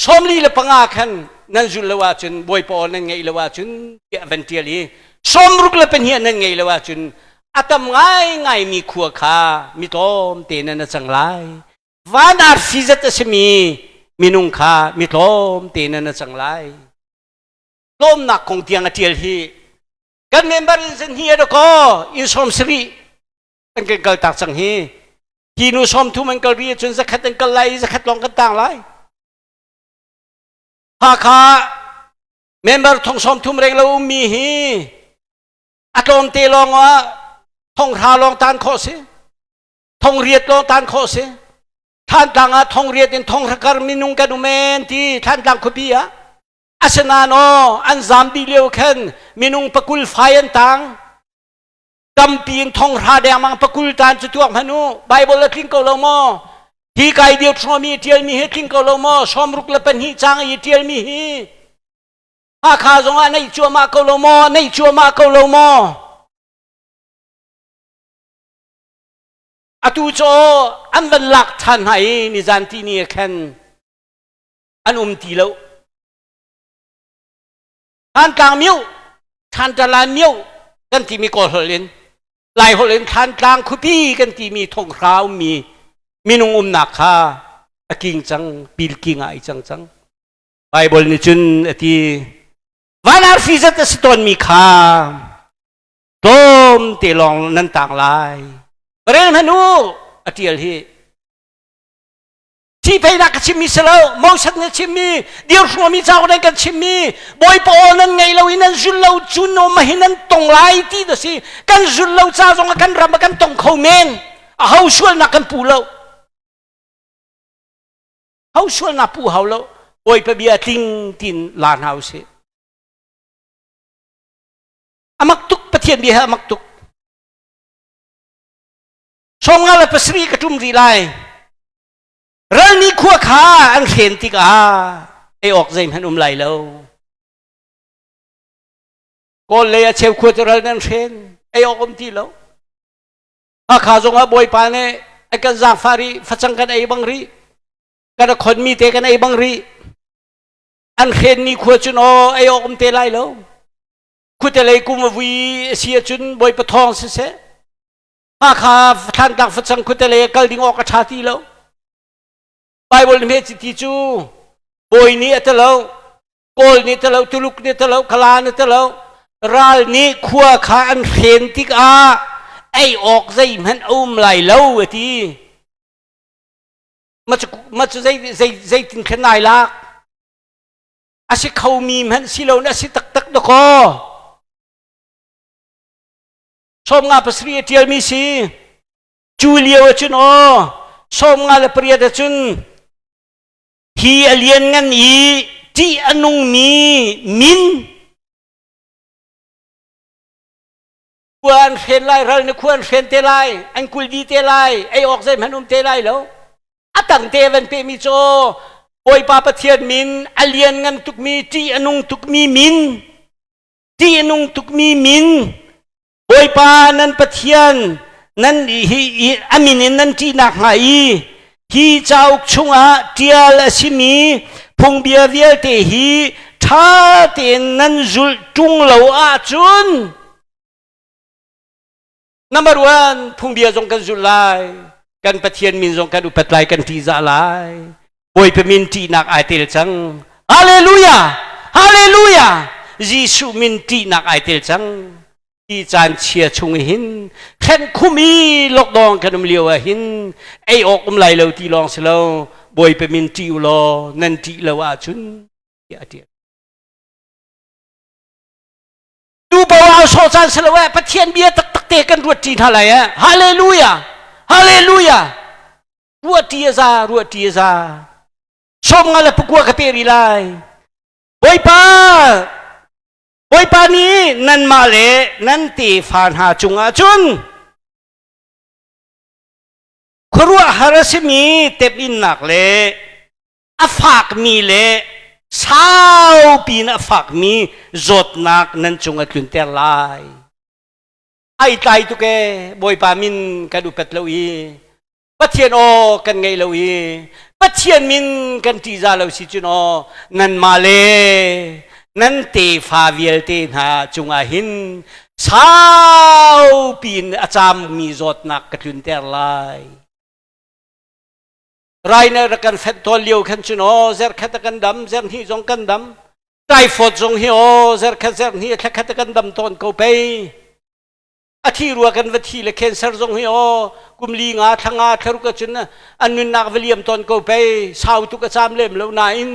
Speaker 2: 45 khan nan zul lo ahcun Bawipa aw nan ngaih lo ahcun tiah van ṭial i 62 nan ngaih lo ahcun a tam ngaingaimi khua kha mi tlawmte nan a cang lai van arfi zat a simi minung kha mi tlawmte nan a cang lai tlawmnak kong tiang a ṭial hi kan member in zan hi a ko in 70 an kan kal tak cang hi hi nu 30 an kal ri cun 100 an kal lai 100 lawng kan tang lai Hakha member thong 30 reng lo ummi hi a tlawmte lawng ah 1000 lawng tan khawh si 800 lawng tan khawh si Thantlang ah 800 in 1000 kar minung kan um en ti Thantlang khuapi ah asinain aw an zam dih lio khan minung 20 fai an tang tampi in 1000 dengmang 20 tan cu tuak hmanh u Bible a tling ko lo maw hi kai Deuteronomy ṭialmi hi tling ko lo maw 62 cang i ṭialmi hi Hakha zong ah neih cuahmah ko lo maw neih cuahmah ko lo maw Atu cu an van lak ṭhan hna i nizan ti ni ah khan an um ti lo. Thantlang mio, Thantalan mio kan timi Kawl holh in, Lai holh in Thantlang khuapi kan timi thonghra ummi minung umnak kha a king cang, pil king ah i cang cang. Bible nih cun a ti van arfi zat a si tawnmi kha tlawm te lawng nan tang lai. Rel hmanh u a ṭial hi. Thihpeinak ka chimmi si lo, Moses nih a chimmi, dirhruami cauk nan kan chimmi, Bawipa aw nan ngei lo i nan zul lo cu no mahi nan tong lai ti da si. Kan zul lo ca zong ah kan ram ah kan tong kho men. A ho sualnak kan pu lo. Ho sualnak pu hau lo. Bawipa bia tling tin la hna usih. Amak tuk Pathian bia he amak tuk. 57 le 7 ka ṭum rih lai. Ral nih khua kha an hren tikah ei awk zeihmanh um lai lo. Kawl lei a cheu khua cu ral nan hren, ei awk um ti lo. Hakha zongah Bawipa nih a kan zaangfah rih, facang kan ei bang rih, kan a khonmi te kan ei bang rih. An hrenmi khua cun aw ei awk um te lai lo. Khuate lei kum a vui a si ahcun Bawipa thawng siseh, Hakha Thlantlang facang khuate lei kal ding awk a ṭha ti lo. Bible nih hme ti cu bawi nih a ti lo, Kawl nih ti lo, Tuluk nih ti lo, Kala nih ti lo, ral nih khua kha an hren tikah ei awk zeihmanh a um lai lo a ti. Ma cu zeitin khan nai lak? A si khomi hmanh si lo na si taktak dakaw. 57 a ṭialmi si. Cu lio ahcun aw 58 ahcun hi a lianngan i ṭih a nungmi min khua an hren lai ral na khua an hren te lai an kul dih te lai ei awk zeihmanh um te lai lo a tang te van pehmi cu Bawipa Pathian min a lianngan tukmi ṭih a nung tukmi min ṭih a nung tukmi min Bawipa nan Pathian nan hi a min in nan ṭihnak hnga i hi cauk chungah ṭial a simi phungbia vialte hi ṭha tein nan zulh ṭung lo ahcun number one phungbia zong kan zulh lai kan Pathian min zong kan upat lai kan ṭihzah lai Bawipa min ṭihnak ai tel cang Hallelujah Hallelujah Jesuh min ṭihnak ai tel cang Hi caan chia chung hin khenh khum i lockdown kan um lio ah hin ei awk um lai lo ti lawng si lo Bawipa min ṭih u law nan ṭih lo ahcun tiah a ṭial. Tu bo sawh caan si lo eh Pathian bia taktak te kan ruat ṭi hna lai eh Hallelujah Hallelujah ruah ṭi a za ruah ṭi a za 54 ka pe rih lai Bawipa Bawipa nih nanmah le nan tefa hna cungah cun khuaruahhar a simi temhinnak le a fakmi le saupi in a fakmi zawtnak nan cung a tlunter lai. Ai tlai tuk ee Bawipa min kan upat lo i Pathian aw kan ngei lo i Pathian min kan ṭihzah lo si cun aw nanmah le nan tefa vialte hna cungah hin saupi in a caammi zawtnak ka tlunter lai. Rai na rak kan fenh tawn lio khan cun aw zerkhat a kan dam zerhnih zong kan dam typhoid zong hi aw zerkhat zerhnih thlakhat a kan dam tawn ko pei a thi rua kan va thi le cancer zong hi aw kum li nga thla nga thlaruk ahcun an nunnak va liam tawn ko pei sau tuk a caam lem lo nain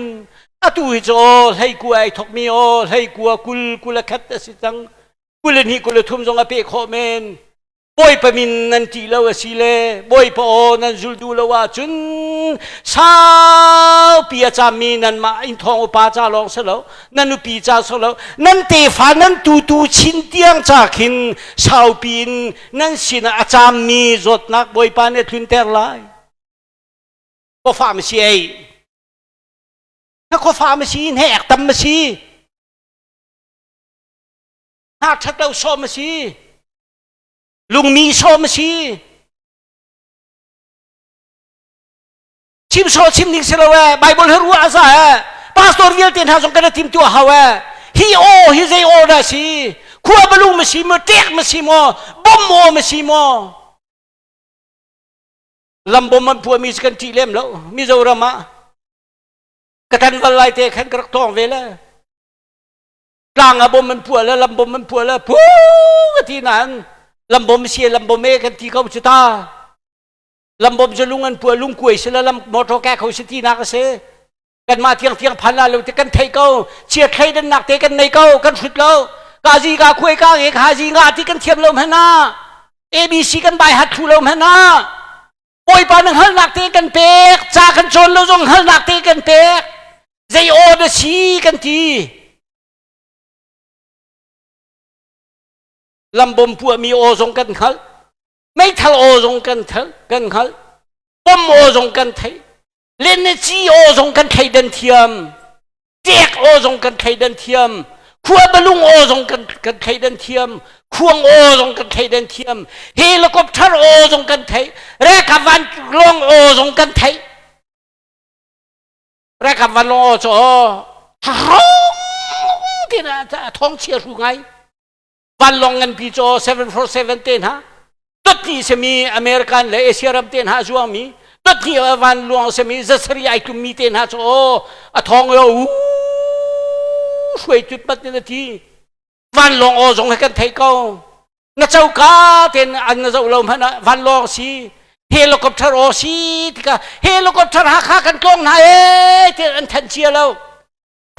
Speaker 2: atu hi cu aw hlei kua ai thokmi aw hlei kua kul kul a khat a si cang kul le hnih kul le thum zong a pe khawh men Bawipa min nan ṭih lo a si le Bawipa aw nan zul duh lo ahcun saupi a cammi nanmah inn thawng upa ca lawng si lo nan nupi ca si lo nan tefa nan tutu chin tiang ca khin saupi in nan sinah a cammi zawtnak Bawipa nih a tlunter lai. Khuafa ma si ei. Na khuafa ma si, na ek tam ma si. Hna ṭhat lo sawm a si. Lungmi sawm a si. Chim sawh chim ding si lo ee. Bible hi ruah a za ee. Pastor vialte hna zong kan i tim tuah hau ee. Hi aw hi zei aw dah si? Khua balung ma si maw? Ṭek ma si maw? Bom aw ma si maw? Lambom an puahmi cu kan ṭih lem lo. Mizoram ah. Ka tan val lai te khan ka rak tawng ve le. Tlang ah bom an puah le lam bom an puah le pu ka ti nain lam bom si lam bom e kan ti ko cu ta. Lam bom cu lung an puah lung kuai si le lam motor ke kho si ti nak a si. Kanmah tiang tiang phan la lo te kan thei ko. Chia thleidannak te kan nei ko kan hrut lo. Ka zi ka khuai ka nge ka zi nga ti kan thiam lo hmanh ah. ABC kan bai hat thlu lo hmanh ah. Bawipa na hngalhnak te kan pek ca kan cawn lo zong hngalhnak te kan pek zei aw na si kan ti lambom puahmi aw zong kan hngalh meithal aw zong kan thal kan hngalh bom aw zong kan theih lenci aw zong kan thleidan thiam Ṭek aw zong kan thleidan thiam. Khua balung aw zong kan kan thleidan thiam. Khuang aw zong kan thleidan thiam. Helicopter aw zong kan theih. Ralkap vanlawng aw zong kan theih. Ralkap vanlawng aw cu aw rong tin a thawng chia hru ngai. Vanlawng nganpi cu 747 te hna dotni simi American le Asia ram te hna a zuangmi dotni vanluang simi zasari ai tlummi te hna cu aw a thawng yo u hruai tut mat in a ti vanlawng aw zong he kan thei ko na coka ten an na zoh lo hmanh ah vanlawng si helicopter aw si tika helicopter Hakha kan tlawng hna e ti an thanh cia lo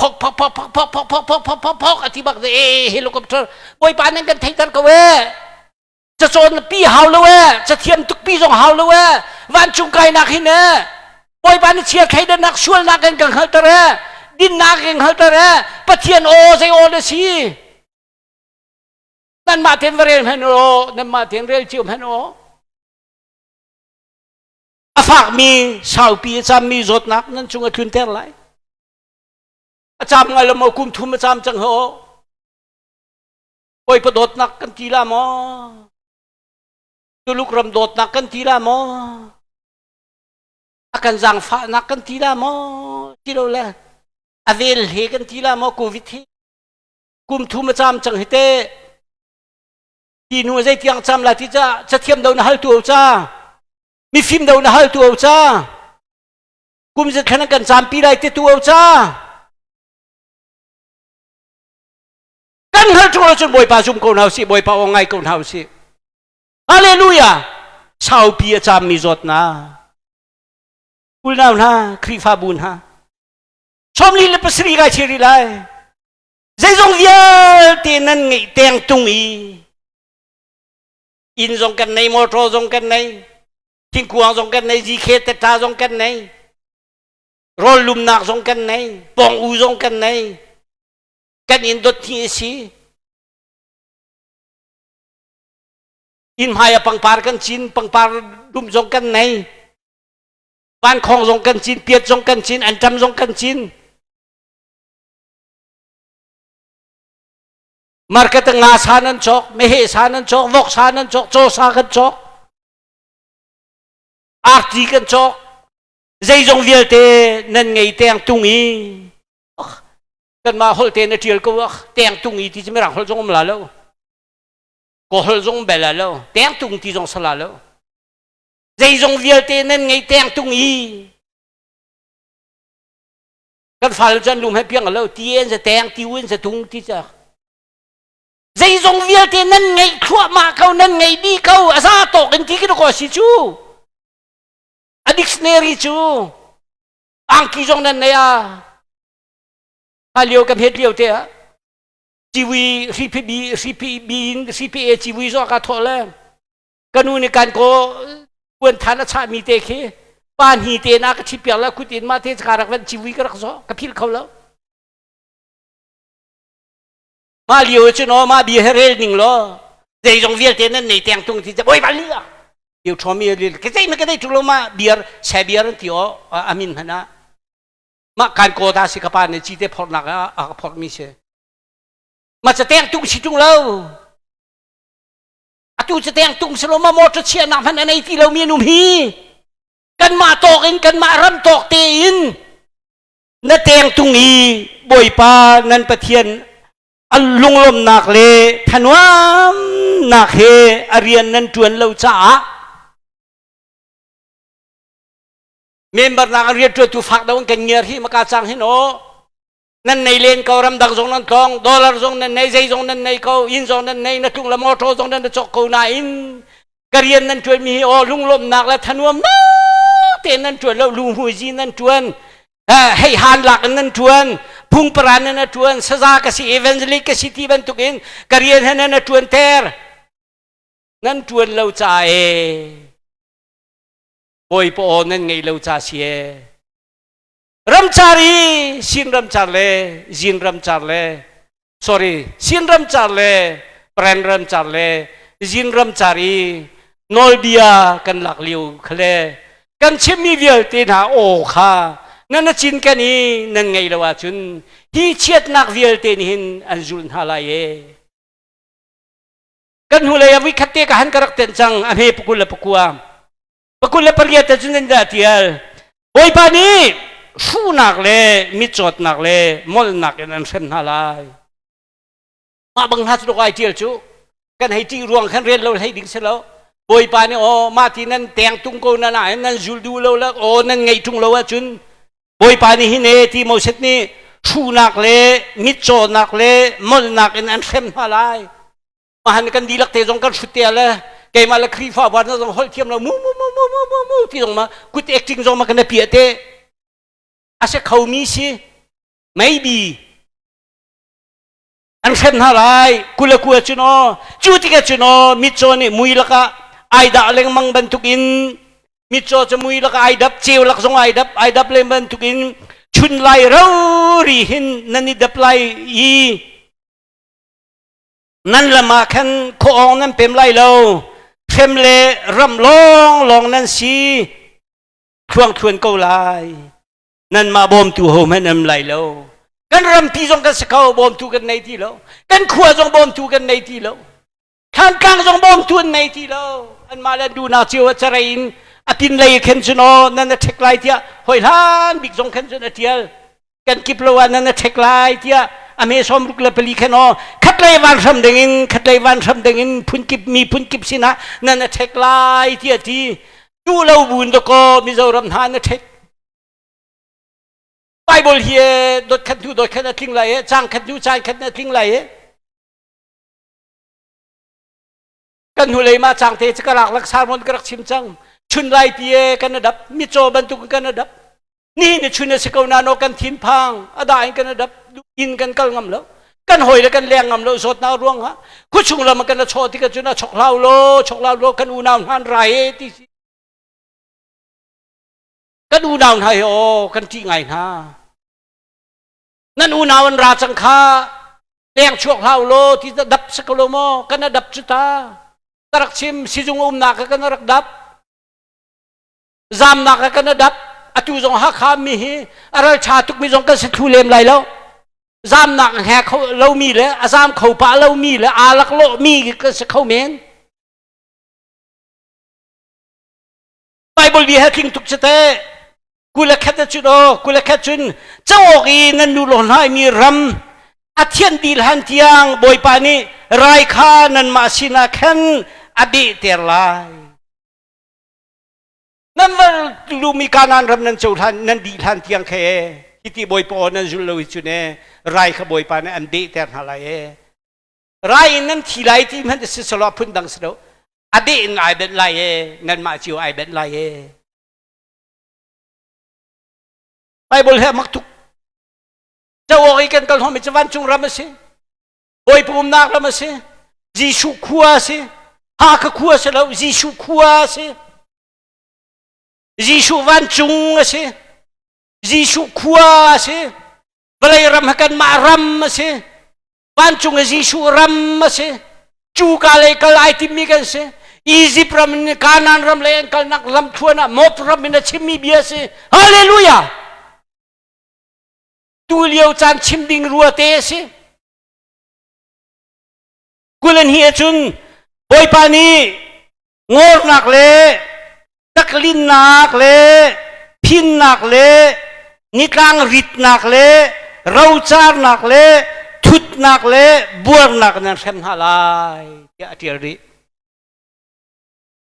Speaker 2: phok phok phok phok phok phok phok phok phok phok phok a ti bak e helicopter bawipa nan kan theihter ko e cacawn pi hau lo e cathiam tuk pi zong hau lo e vancung kainak hin e bawipa na chia thleidannak sualnak in kan hngalter e dinnak in hngalter e pathian aw zei aw na si nanmah ten va rel hmanh aw nanmah ten rel cio hmanh aw a fakmi saupi a cammi zawtnak nan cung a tlunter lai A caam ngai lo maw kum thum a caam cang ho. Bawipa dawtnak kan ti la maw? Tuluk ram dawtnak kan ti la maw? A kan zaangfahnak kan ti la maw? Ti lo le a vel he kan ti la maw COVID hi? Kum thum a caam cang hi te. Ti nu zei tiang cam la ti ca cathiam do na hal tu o ca. Mifim do na hal tu o ca. Kum zet khan kan campi lai te tu o ca. Kan hngal ṭung lo cun Bawipa zum ko hna usih, Bawipa aw ngai ko hna usih. Hallelujah! Saupi a caammi zawtnak. Unau hna, Khrihfabu hna, 47 kai chiri lai. Zeizong vialte nan ngeih teng tung i inn zong kan nei, motor zong kan nei, thingkuang zong kan nei GK tetta zong kan nei rawl lumnak zong kan nei pong u zong kan nei kan inn dot hi a si inn hmai ah pangpar kan cin pangpar dum zong kan nei vankhong zong kan cin piat zong kan cin anṭam zong kan cin market nga sa nan cawk meheh sa nan cawk vok sa nan cawk caw sa kan cawk arti kan cawk zeizong vialte nan ngei teng tung i kanmah holh te na ṭial ko teng tung i ti cu mirang holh zong um la lo ka holh zong bel la lo teng tung ti zong sala lo zeizong vialte nan ngei teng tung i kan fale cu an lum he piang lo ti en za teng ti un za tung ti ca Zeizong vialte nan ngeih thluahmah ko, nan ngei dih ko, a za tawk in ti khi ko si cu. A dictionary cu angki zong nan nei a. Ha lio kan het lio te ah ciwi hripi bi hripi bi in hripi e ciwi zo ka thawh le kanu nih kan ko puan than a chah mi te khi pa hni te na ka thi piak la kut in ma te ka rak van ciwi ka rak zo ka phil kho lo Mah lio cu no mah bia he rel ning law zeizong vialte nan nei teng tung ti oi van li ah Iu thomi li ke zei ma ke dei tu lo ma biar se biar an ti o amin hmana ma kan ko ta si ka pa ne chi te phor nak a ka phor mi se ma cha teng tung si tung lo atu cha teng tung si lo ma motor chia nak hman anei ti lo mi num hi kan mah tawk in kan mah ram tawk te in Na tengtung i Bawipa nan Pathian a lunglawmhnak le thanuamnak he a rian nan ṭuan lo caah. Member nak rianṭuantu fak deuh in kan ngiar hi maka cang hin aw. Nan nei len ko ramdang zong nan tlawng dollar zong nan nei zei zong nan nei ko inn zong nan nei na tlung le motor zong nan cawk ko nain ka rian nan ṭuan mi hi aw lunglawmhnak le thanuamnak tein nan ṭuan lo luhmuhzi nan ṭuan hei han lak in nan ṭuan phungparan nan ṭuan saza ka si evangelist ka si ti bantukin ka rian he nan ṭuan ter nan ṭuan lo ca e bawipa aw nan ngeih lo ca si e ramcar i sin ramcar le zin ramcar le sorry sin ramcar le pren ramcar le zin ramcar i nawlbia kan lak lio khale kan chimmi vialte hna aw kha nan a cin kan i nan ngei lo ahcun hi chiatnak vialte nih hin an zulh hna lai e kan hnulei ah vuikhat te ka han ka rak tenh cang a hme pakul le pakua pakul le pariat te cun dah tial Bawipa nih hruhnak le mitcawtnak le molnak in an hrem hna lai mah bang hna cu ai tial cu kan hei ṭih ruang khan rel lo hlei ding si lo Bawipa nih aw mah ti nan teng tung ko na nain nan zul duh lo le aw nan ngaih ṭung lo ahcun Bawipa nih hin e ti Moses nih hruhnak le mitcawnak le molnak in an hrem hna lai mahan kan dihlak te zong kan hrut te le keimah le Khrihfa bu na zong holh thiam lo mu mu mu mu mu mu mu ti zong ma kut acting zong ma kan pia te a se kho mi si maybe an hrem hna lai kula kua cu no cu tikah cu no mitcaw nih mui lakah ai dah lengmang bantukin mitcaw cu mui lakah ai dap ceu lak zong ai dap ai dap leng bantukin chun lai rori hin nan i dap lai i nan lam ah khan khuaawng nan pem lai lo hrem le ram lawng lawng nan si thluangthluan ko lai nanmah bawmtu ho hmanh am lai lo kan rampi zong kan si kho bawmtu kan nei ti lo kan khua zong bawmtu kan nei ti lo Thlantlang zong bawmtu an nei ti lo anmah le duhnak cio ah carei in a pin lei khen cun aw nan a ṭhek lai tiah hoi hlan bik zong khen cun a ṭial kan kip lo ah nan a ṭhek lai tiah a me sawm ruk le pali khen aw khatlei van hram ding in khatlei van hram ding in phunkip mi phunkip sinah nan a ṭhek lai tiah ti duh lo buin dakaw Mizoram hna na ṭhek Bible hi dot khat hnu dot khat a tling lai e cang khat hnu cang khat na tling lai e kan hnulei ma cang te ka lak lak sarmon ka rak chim cang chun lai pi e kan adap micaw bantuk kan adap ni ni chun a si ko na no kan thin phang ada in kan adap in kan kal ngam lo kan hoi le kan leng ngam lo zawtnak ruang ha khuchung lam kan a chaw tik cun a chok hlau lo chok hlau lo kan unau hnan rai e ti si kan unau hna hi aw kan ṭih ngai hna nan unau an ra cang kha leng chuak hlau law ti dap si ko lo maw kan a dap cu ta ka rak chim sizung umnak ka kan rak dap zamnak ka kan a dap atu zong Hakha mi hi a ral ṭha tuk mi zong kan si thlu lem lai lo zamnak he kho lomi le a zam kho pah lomi le aa laklawh mi kan si kho men Bible bia he tling tuk cu teh. Kul khat cun aw kul khat cun cawk i nan nu lo hlai mi ram a thian dil han tiang Bawipa nih rai kha nanmah sinah khan a behter lai. Nan va lumi Kanaan ram nan cohlan nan dih hlan tiang khe hiti Bawipa aw nan zul lo hi cun e rai kha Bawipa nih an behter hna lai e. Rai in nan thi lai ti hmanh si selaw phun dang si lo. A beh in ai benh lai e nanmah cio ai benh lai e Bible he mak tuk cawk i kan kal hnawmi cu vancung ram a si Bawipa umnak ram a si Jesuh khua a si Hakha khua a si lo Jesuh khua a si Jesuh vancung a si Jesuh khua a si vawlei ram ha kanmah ram a si Vancung i Jesuh ram a si. Cuka lei kal ai timmi kan si. Egypt ram in Kanaan ram lei an kalnak lamthluan ah Moab ram in a chimmi bia a si. Hallelujah! Tu lio caan chim ding rua te a si. Kulan hi ahcun Bawipa nih ngawrnak le taklinnak le phinnak le nitlang ritnak le rocarnak le thutnak le buarnak nan hrem hna lai tiah a ṭial rih.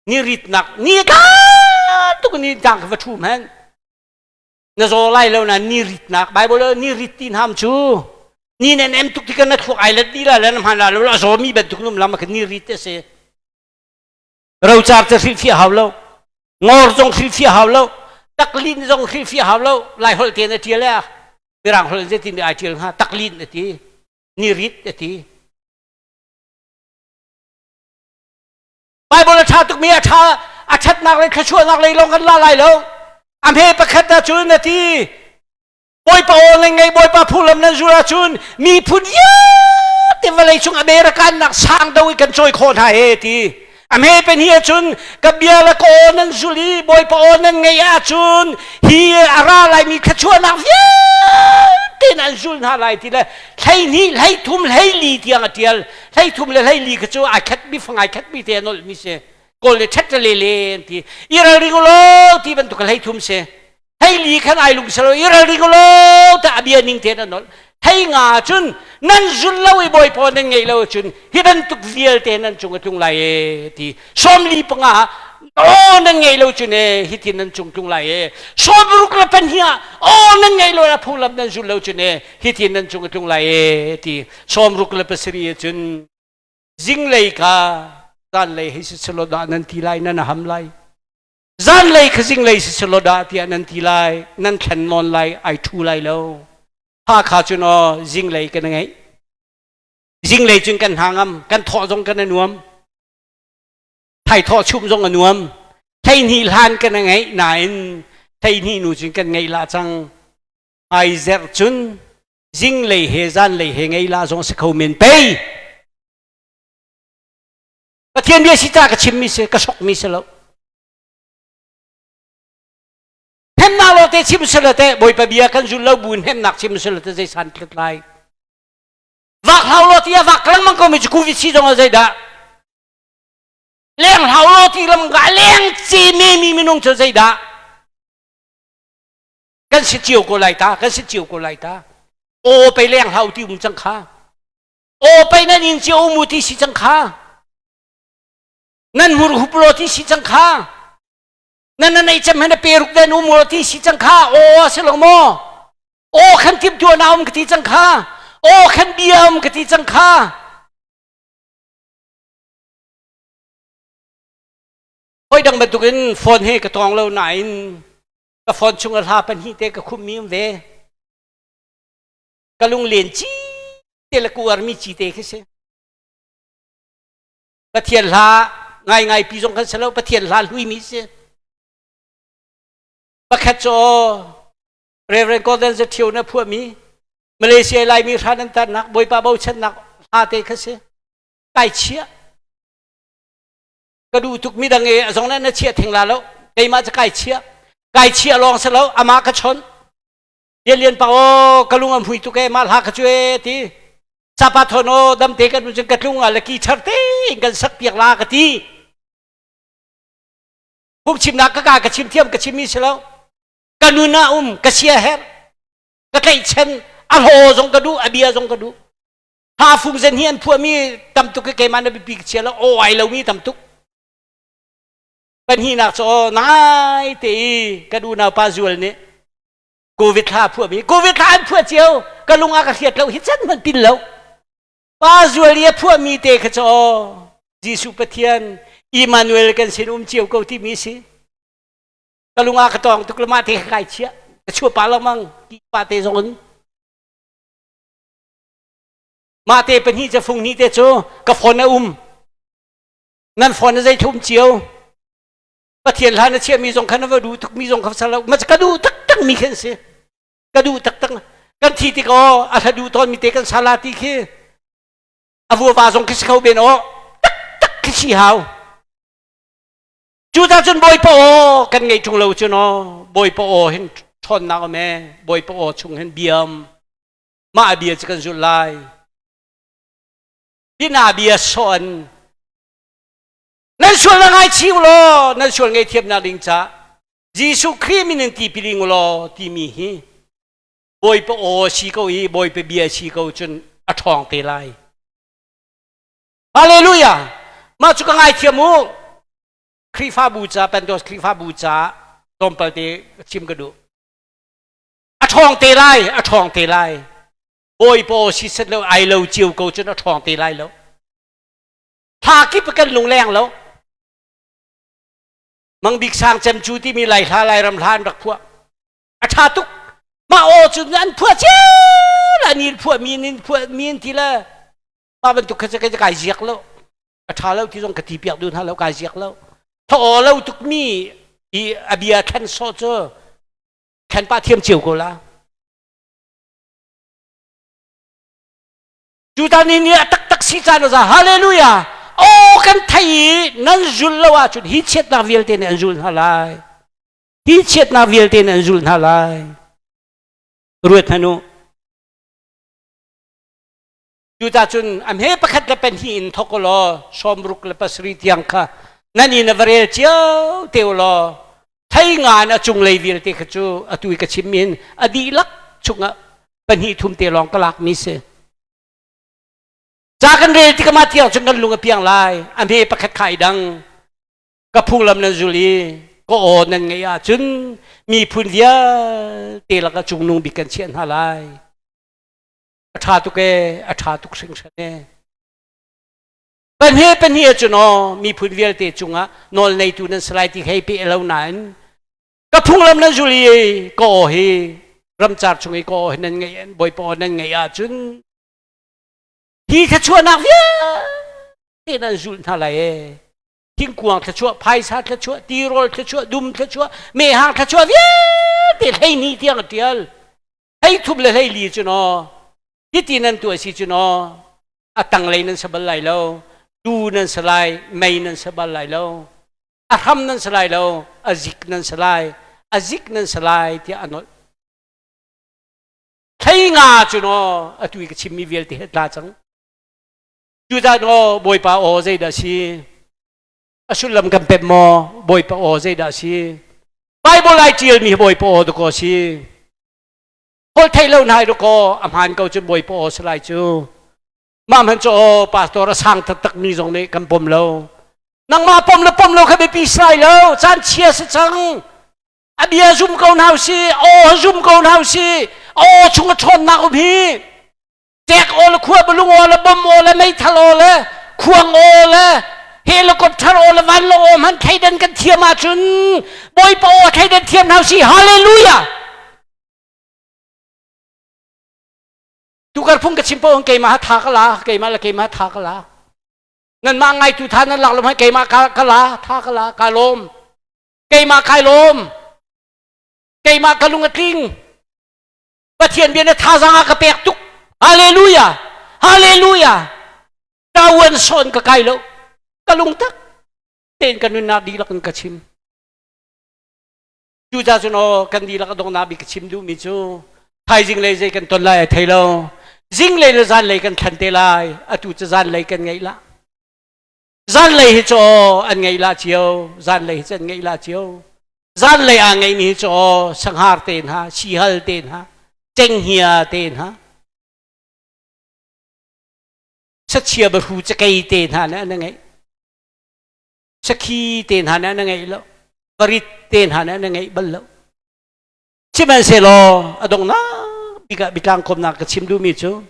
Speaker 2: Ni ritnak ni tlak tuk ni tlang va ṭhu hmanh. Na zaw lai lo na ni ritnak Bible ni rit ti nam cu ni nen em tuk tikah na thluak ai let di la le na hman la lo a zaw mi bantuk num lam ka ni rit te si. Rocar te hrilhfiah hau lo. Ngor zong hrilhfiah hau lo. Taklin zong hrilhfiah hau lo. Lai holh te na tial a. Mirang holh zeitin dah ai tial hnga? Taklin a ti. Nirit a ti. Bible a ṭha tukmi a ṭha a ṭhatnak le thluachuahnak lei lawng kan la lai lo. A hme pakhat ahcun a ti. Bawipa aw nan ngei Bawipa phunglam nan zul ahcun miphun vialte vawlei cung American nak sang do i kan cawi khawh hna he ti. A hme pen hi ahcun ka bia le ka aw nan zul i Bawipa aw nan ngei ahcun hi a ra laimi thluachuahnak vialte nan zul hna lai ti le 12 13 14 tiang a tial 13 le 14 kha cu ai khat mi fang ai khat mi te a nolh mi si kawl le ṭhet le le ti i ralring ulaw ti bantuk 13 si 14 khan ai lung selo i ralring ulaw ta a bia ning te na nolh thei nga cun nan zul lo i bawipa nan ngei lo cun hi bantuk vialte nan cung a tlung lai e ti 45 aw nan ngei lo cun e hitin nan cung tlung lai e 62 ah aw nan ngei lo a phunglam nan zul lo cun e hitin nan cung a tlung lai e ti 67 cun zinglei ka zanlei hei si selaw dah nan ti lai nan ham lai zanlei kha zinglei si selaw dah tiah nan ti lai nan thlen nawn lai ai thu lai lo Hakha cun aw zinglei kan ngeih zinglei cun kan hna ngam kan thawh zong kan a nuam thaithawh chum zong a nuam 12 hlan kan ngeih nain 12 nu cun kan ngeih la cang ai zerh cun zinglei he zanlei he ngei la zong si kho men pei Pathian bia si ta ka chimmi si ka sokmi si lo hnemnak lo te chim si lo te Bawipa bia kan zul lo bu hnemnak chim si lo te zei san tlut lai vak hlau lo ti a vak lengmang ko mi cu covid si zong a zei dah leng hlau lo ti lengmang ka leng ce me mi minung cu zei dah kan si cio ko lai ta kan si cio ko lai ta aw pei leng hlau ti um cang kha aw pei nan in cio um u ti si cang kha nan hmur hup lo ti si cang kha nan na nei cem hen peruk den um lo ti si cang kha aw a si lo maw aw khan tim tua na um ka ti cang kha aw khan bia um ka ti cang kha hoi dang bantukin phone he ka tawng lo nain ka phone chung a hla pahnih te ka khummi um ve ka lunglen ci te le ku armi ci te khi si Pathian hla ngai ngai pi zong kan si lo Pathian hla hlui mi si pakhat cu Reverend Gordon Zathio na phuahmi Malaysia Laimi hran an tarnak Bawipa bochannak hla te kha si kai chia ka duh tuk midang e a zong na chia theng la lo keimah cu kai chia kai chia lawng si lo amah ka chon lian lian pa o ka lung am hui tuk e mah hla ka cu e ti sapa thon o dam te kan cun ka tlung a le ki thar te in kan sak piak la ka ti phungchimnak ka ka ka chim thiam ka chim mi si lo ka nun ah um ka sia her ka tlaihchan a hlaw zong ka duh a bia zong ka duh Ha fung zen hi an phuahmi tam tuk i keimah na biapi ka chia lo aw ai lomi tam tuk pahnihnak cu aw nai te i kan unau pa Zual nih Covid thla phuahmi Covid thla an phuah cio ka lung a ka hriat lo hi can hmanh pin lo pa Zual i a phuahmi te kha cu aw Jesuh Pathian Emmanuel kan sin um cio ko timi si ka lung a ka tawng tuk le mah te kha kai chiah ka chuah pa lengmang ti pa te zong in Mah te pahnih cu fung hnih te cu ka phone a um. Nan phone a zei thum cio. Pathian hlan a chiahmi zong kha na va duh tukmi zong kha salo. Ma ka duh taktak mi khan si. Ka duh taktak. Kan thi tik aw a hla duh tawn mi te kan sala ti khi. A vuava zong khi si kho ben aw. Taktak khi si hau. Cu ta cun Bawipa aw kan ngeih ṭung lo cun aw Bawipa aw hin ṭhawnnak um e Bawipa aw chung hin biam mah bia cu kan zulh lai hina bia sawn nan sual na ngaichih u law nan sual ngaihthiamnak ding ca Jesuh Khrih min in ti piling u law timi hi Bawipa aw si ko i Bawipa bia si ko cun a ṭhawng te lai Hallelujah mah cu ka ngaithiam u Khrihfabu ca Pentecost Khrihfabu ca tlawmpal te chim ka duh. ṭhawng te lai, a ṭhawng te lai. Bawipa aw si set lo ai lo cio ko cun a ṭhawng te lai lo. Thla kip kan lungleng lo. Mang Bik Sang Cem cu timi Lai hla Lairam hla an rak phuah. A ṭha tuk. Mah aw cu an phuah cio la ni phuah mi nin phuah mi an ti le mah bantuk kha cu kai ziak lo. A ṭha lo ti zong ka ti piak duh hna lo kai ziak lo. Tha aw lo tuk mi i a bia thlen sawh cu thlen pah thiam cio ko la. Judah nih ni a taktak si caan a za hallelujah aw kan thei i nan zul lo ahcun hi chiatnak vialte nih an zul hna lai hi chiatnak vialte nih an zul hna lai ruat hmanh u Judah cun a hme pakhat le pahnih in thawk u law sawmruk le pasarih tiang kha nan inn a va rel cio te u law thei nga in a cunglei vialte kha cu atu i ka chimmi hin a dihlak chungah pahnih thum te lawng ka lakmi si. Ca kan rel tikah mah tiang cun kan lung a piang lai. A hme pakhat kha i dang. Ka phunglam nan zul i ka aw nan ngeih ahcun miphun vialte lakah cungnung bik kan chiah hna lai. A ṭha tuk ee, a ṭha tuk hringhran ee. Pahnih pahnih ahcun aw miphun vialte cungah nawl neitu nan si lai ti hei pe lo nain ka phunglam nan zul i ka aw hi ramcar chung i ka aw hi nan ngeih bawipa aw nan ngeih ahcun hi thluachuahnak vialte nan zulh hna lai ee thingkuang thluachuah phaisa thluachuah tirawl thluachuah dum thluachuah mehhang thluachuah vialte hleihnih tiang a ṭial Hleithum le hleili cu naw hiti nan tuah si cu naw a tanglei nan sa bal lai lo tu nan sa lai mei nan sa bal lai lo a hram nan sa lai lo a zik nan sa lai a zik nan sa lai tiah a nolh hlei nga cu naw atu i ka chimmi vialte he tla cang cucaah naw bawipa aw zeidah si a sullam kan pep maw bawipa aw zeidah si Bible ai ṭialmi hi bawipa aw dakaw si holh theih lo nai dakaw a hmaan ko cu bawipa aw si lai cu mah hman cu aw pastor a sang taktak mi zong nih kan pom lo nangmah pom le pom lo kha biapi si lai lo caan chia si cang a bia zum ko hna si aw zum ko hna si aw chung a ṭhawnnak um hi Tek aw le khua balung aw le bom aw le meithal aw le khuang aw le helicopter aw le vanlawng aw hmanh thleidan kan thiam ahcun Bawipa aw thleidan thiam hna si hallelujah tukar phung ka chim po keimah tha ka la keimah le keimah tha ka la nanmah ngaitu tha nan lak lo hmanh keimah ka ka la tha ka la ka lawm keimah kai lawm keimah ka lung a tling Pathian bia na thazaang a ka pek tuk. Hallelujah! Hallelujah! Tawan sawn ka kai lo. Ka lungtak tein ka nunnak dihlak in ka chim. Cucaah cun aw kan dihlak a donghnak bik ka chim duhmi cu thaizing lei zei kan ton lai ai thei lo. Zinglei le zanlei kan thlan te lai. Atu cu zanlei kan ngeih la. Zanlei hi cu aw an ngeih la cio. Zanlei hi cu an ngeih la cio. Zanlei aa ngeihmi hi cu aw sanghar te hna, sihal te hna, cenghngia te hna, sachia bahru cakei te hna nih an ngeih. Sakhi te hna nih an ngeih lo. Varit te hna nih an ngeih bal lo. Sihmanhsehlaw a donghnak bik ah biatlang komnak ka chim duhmi cu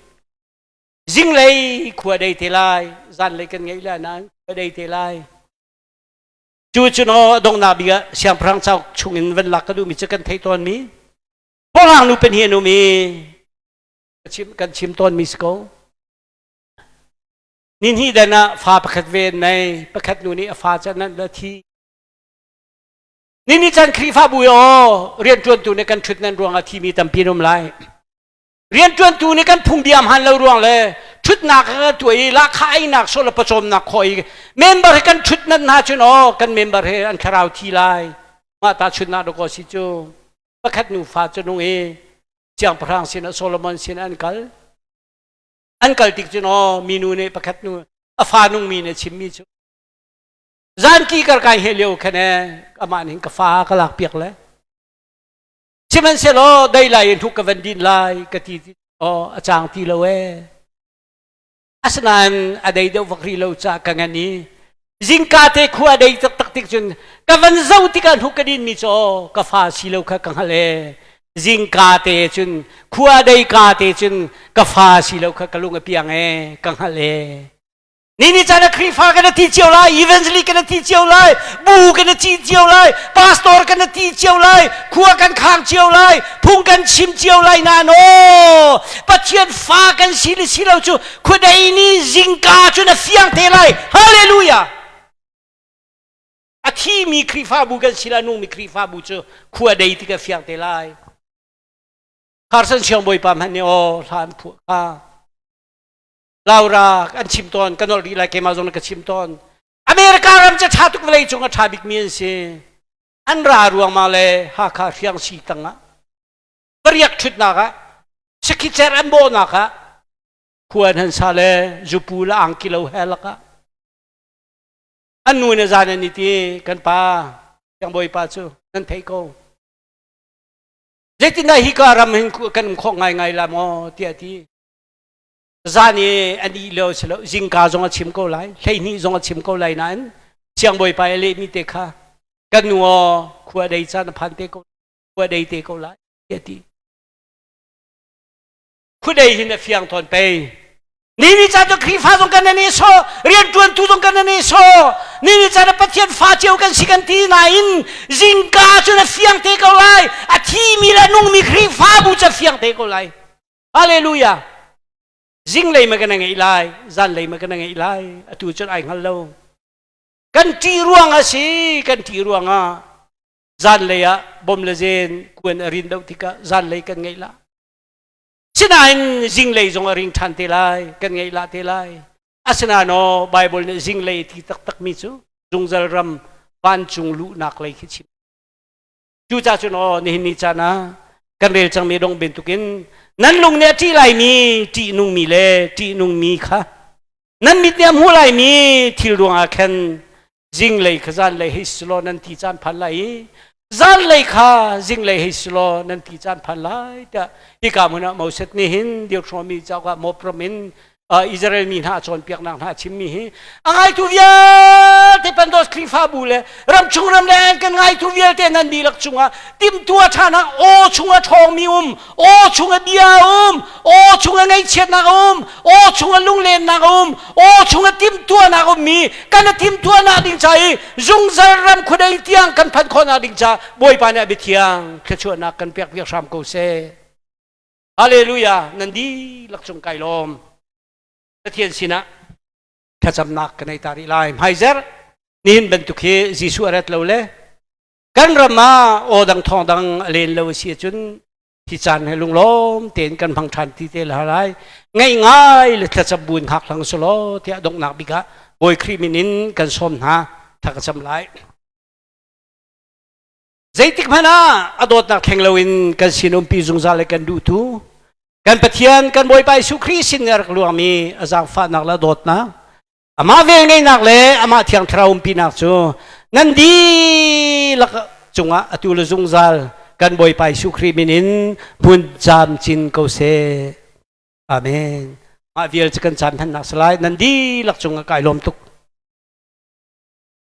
Speaker 2: zinglei khua dei te lai, zanlei kan ngeih lai nain khua dei te lai. Cu cun aw a donghnak bik ah siangpahrang cauk chungin van lak ka duhmi cu kan theih tawnmi Kawlhang nu pahnih an um i kan chim tawnmi si ko. Ni hnih dan ah fa pakhat ve an nei, pakhat nu nih a fa cu an la thi. Ni ni chan Khrihfabu i aw rianṭuantu nih kan ṭhut nan ruangah thimi tampi an um lai. Rianṭuantu nih kan phungbia hmaan lo ruang le ṭhutnak kan tuah i lahkhah einak sawh le pawcawmnak khawh i member he kan ṭhut nan hna cun aw kan member he an thlarau thi lai. Mah ta chunnak dawkaw si cu pakhat nufa cu nung i siangpahrang sinah Solomon sinah an kal. An kal tik cun aw minu nih pakhat nu a fa nungmi nih a chimmi cu zanki kar kai he lio khan e amah nih ka fa ka lak piak le Sihmanhsehlaw dei lai in hnuk ka van din lai ka ti aw a cang ti lo ee. Asinain a dei deuh vak rih lo caah ka ngan i zingka te khua a dei taktak tik cun ka van zoh tikah hnuk ka din mi cu aw ka fa si lo kha ka hngalh ee. Zingka te cun khua dei ka te cun ka fa si lo kha ka lung a piang e, ka hngalh e. Ni ni caan ah Khrihfa kan ti cio lai, evangelist kan ti cio lai, bu kan ti cio lai, pastor kan ti cio lai, khua kan khang cio lai, phung kan chim cio lai na no. Pathian fa kan si le si lo cu khuadei ni zingka cu na fiang te lai. Hallelujah. A thimi Khrihfabu kan si la nungmi Khrihfabu cu khua dei ti ka fiang te lai. Carson Siangbawipa hmanh nih aw hla an phuah kha. Laura an chim tawn ka nolh rih lai keimah zong ka chim tawn America ram cu ṭha tuk vawlei cung a ṭha bikmi an si an ra ruangmang le Hakha hriang si tang ah pariak ṭhutnak ah sakhicer an bawhnak ah khua an han sa le zupu le angki lo he lakah an nu ne zan an i ti kan pa siangbawipa cu nan thei ko zeitindah hi ka ram hin kan um khawh ngaingai la maw tiah ti Zan i an ih lio si lo zingka zong a chim ko lai 12 zong a chim ko lai nain siangbawipa i lehmi te kha kan nu aw khua dei caan a phan te ko khua dei te ko lai tiah ti khudei hin a fiang thawn pei ni ni caan cu Khrihfa zong kan ni so rianṭuantu zong kan ni so ni ni caan Pathian fa cio kan si kan ti nain zingka cun a fiang te ko lai a thimi le nungmi Khrihfabu cu a fiang te ko lai. Hallelujah. Zinglei ma kan ngeih lai, zanlei ma kan ngeih lai, atu cun ai hngal lo. Kan ṭih ruang a si, kan ṭih ruang ah zanlei ah bom le zen kuan a rin deuh tikah zanlei kan ngeih la. Sinain zinglei zong a ring ṭhan te lai, kan ngeih la te lai. Asinain aw Bible nih zinglei ti taktak mi cu zungzal ram vancung luhnak lei khi chim. Cucaah cun aw nihin ni caan ah kan rel cangmi dong bantukin nan lung nih a ṭih laimi ṭihnungmi le ṭihnungmi kha nan mit nih a hmuh laimi thil ruangah khan zinglei kha zanlei hei si law nan ti caan phan lai i zanlei kha zinglei hei si law nan ti caan phan lai tiah hika hmun ah Moses nih hin Deuteronomy cauk ah mawpram in Israel mi hna a cawnpiaknak hna a chimmi hi a ngaitu vialte Pentecost Khrihfabu le ramchung ramleng kan ngaitu vialte nan dihlak cungah timhtuah ṭhan ah aw chungah ṭhawngmi um aw chungah bia um aw chungah ngaihchiatnak um aw chungah lunglennak um aw chungah timhtuahnak ummi kan i timhtuahnak ding ca i zungzal ram khuadei tiang kan phanh khawhnak ding ca Bawipa nih a biathiang thluachuahnak kan pek piak hram ko seh. Hallelujah nan dihlak cung kai lawm. Pathian sinah thlacamnak ka nei ta rih lai. Hmaizer nihin bantuk hi Jesuh a rat lo le kan ram ah aw dang thawng dang a len lo si ahcun hi caan he lunglawm tein kan hmang ṭhan ti te lai. Ngaih ngai le thlacam buin hngak hlang sulaw tiah donghnak bik ah Bawi Khrih min in kan sawm hna thla ka cam lai. Zeitik hmanh ah a dawtnak thleng loin kan sin umpi zungzal le kan duhtu kan Pathian kan Bawipa Jesuh Khrih sin a rak luangmi a zaangfahnak le dawtnak amah velngeihnak le amah thiang thlarau umpinak cu nan dihlak cungah atu le zungzal kan Bawipa Jesuh Khrih min in hmun camcin ko seh. Amen. Mah vial cu kan caan hmannak salai nan dihlak cungah kai lawm tuk.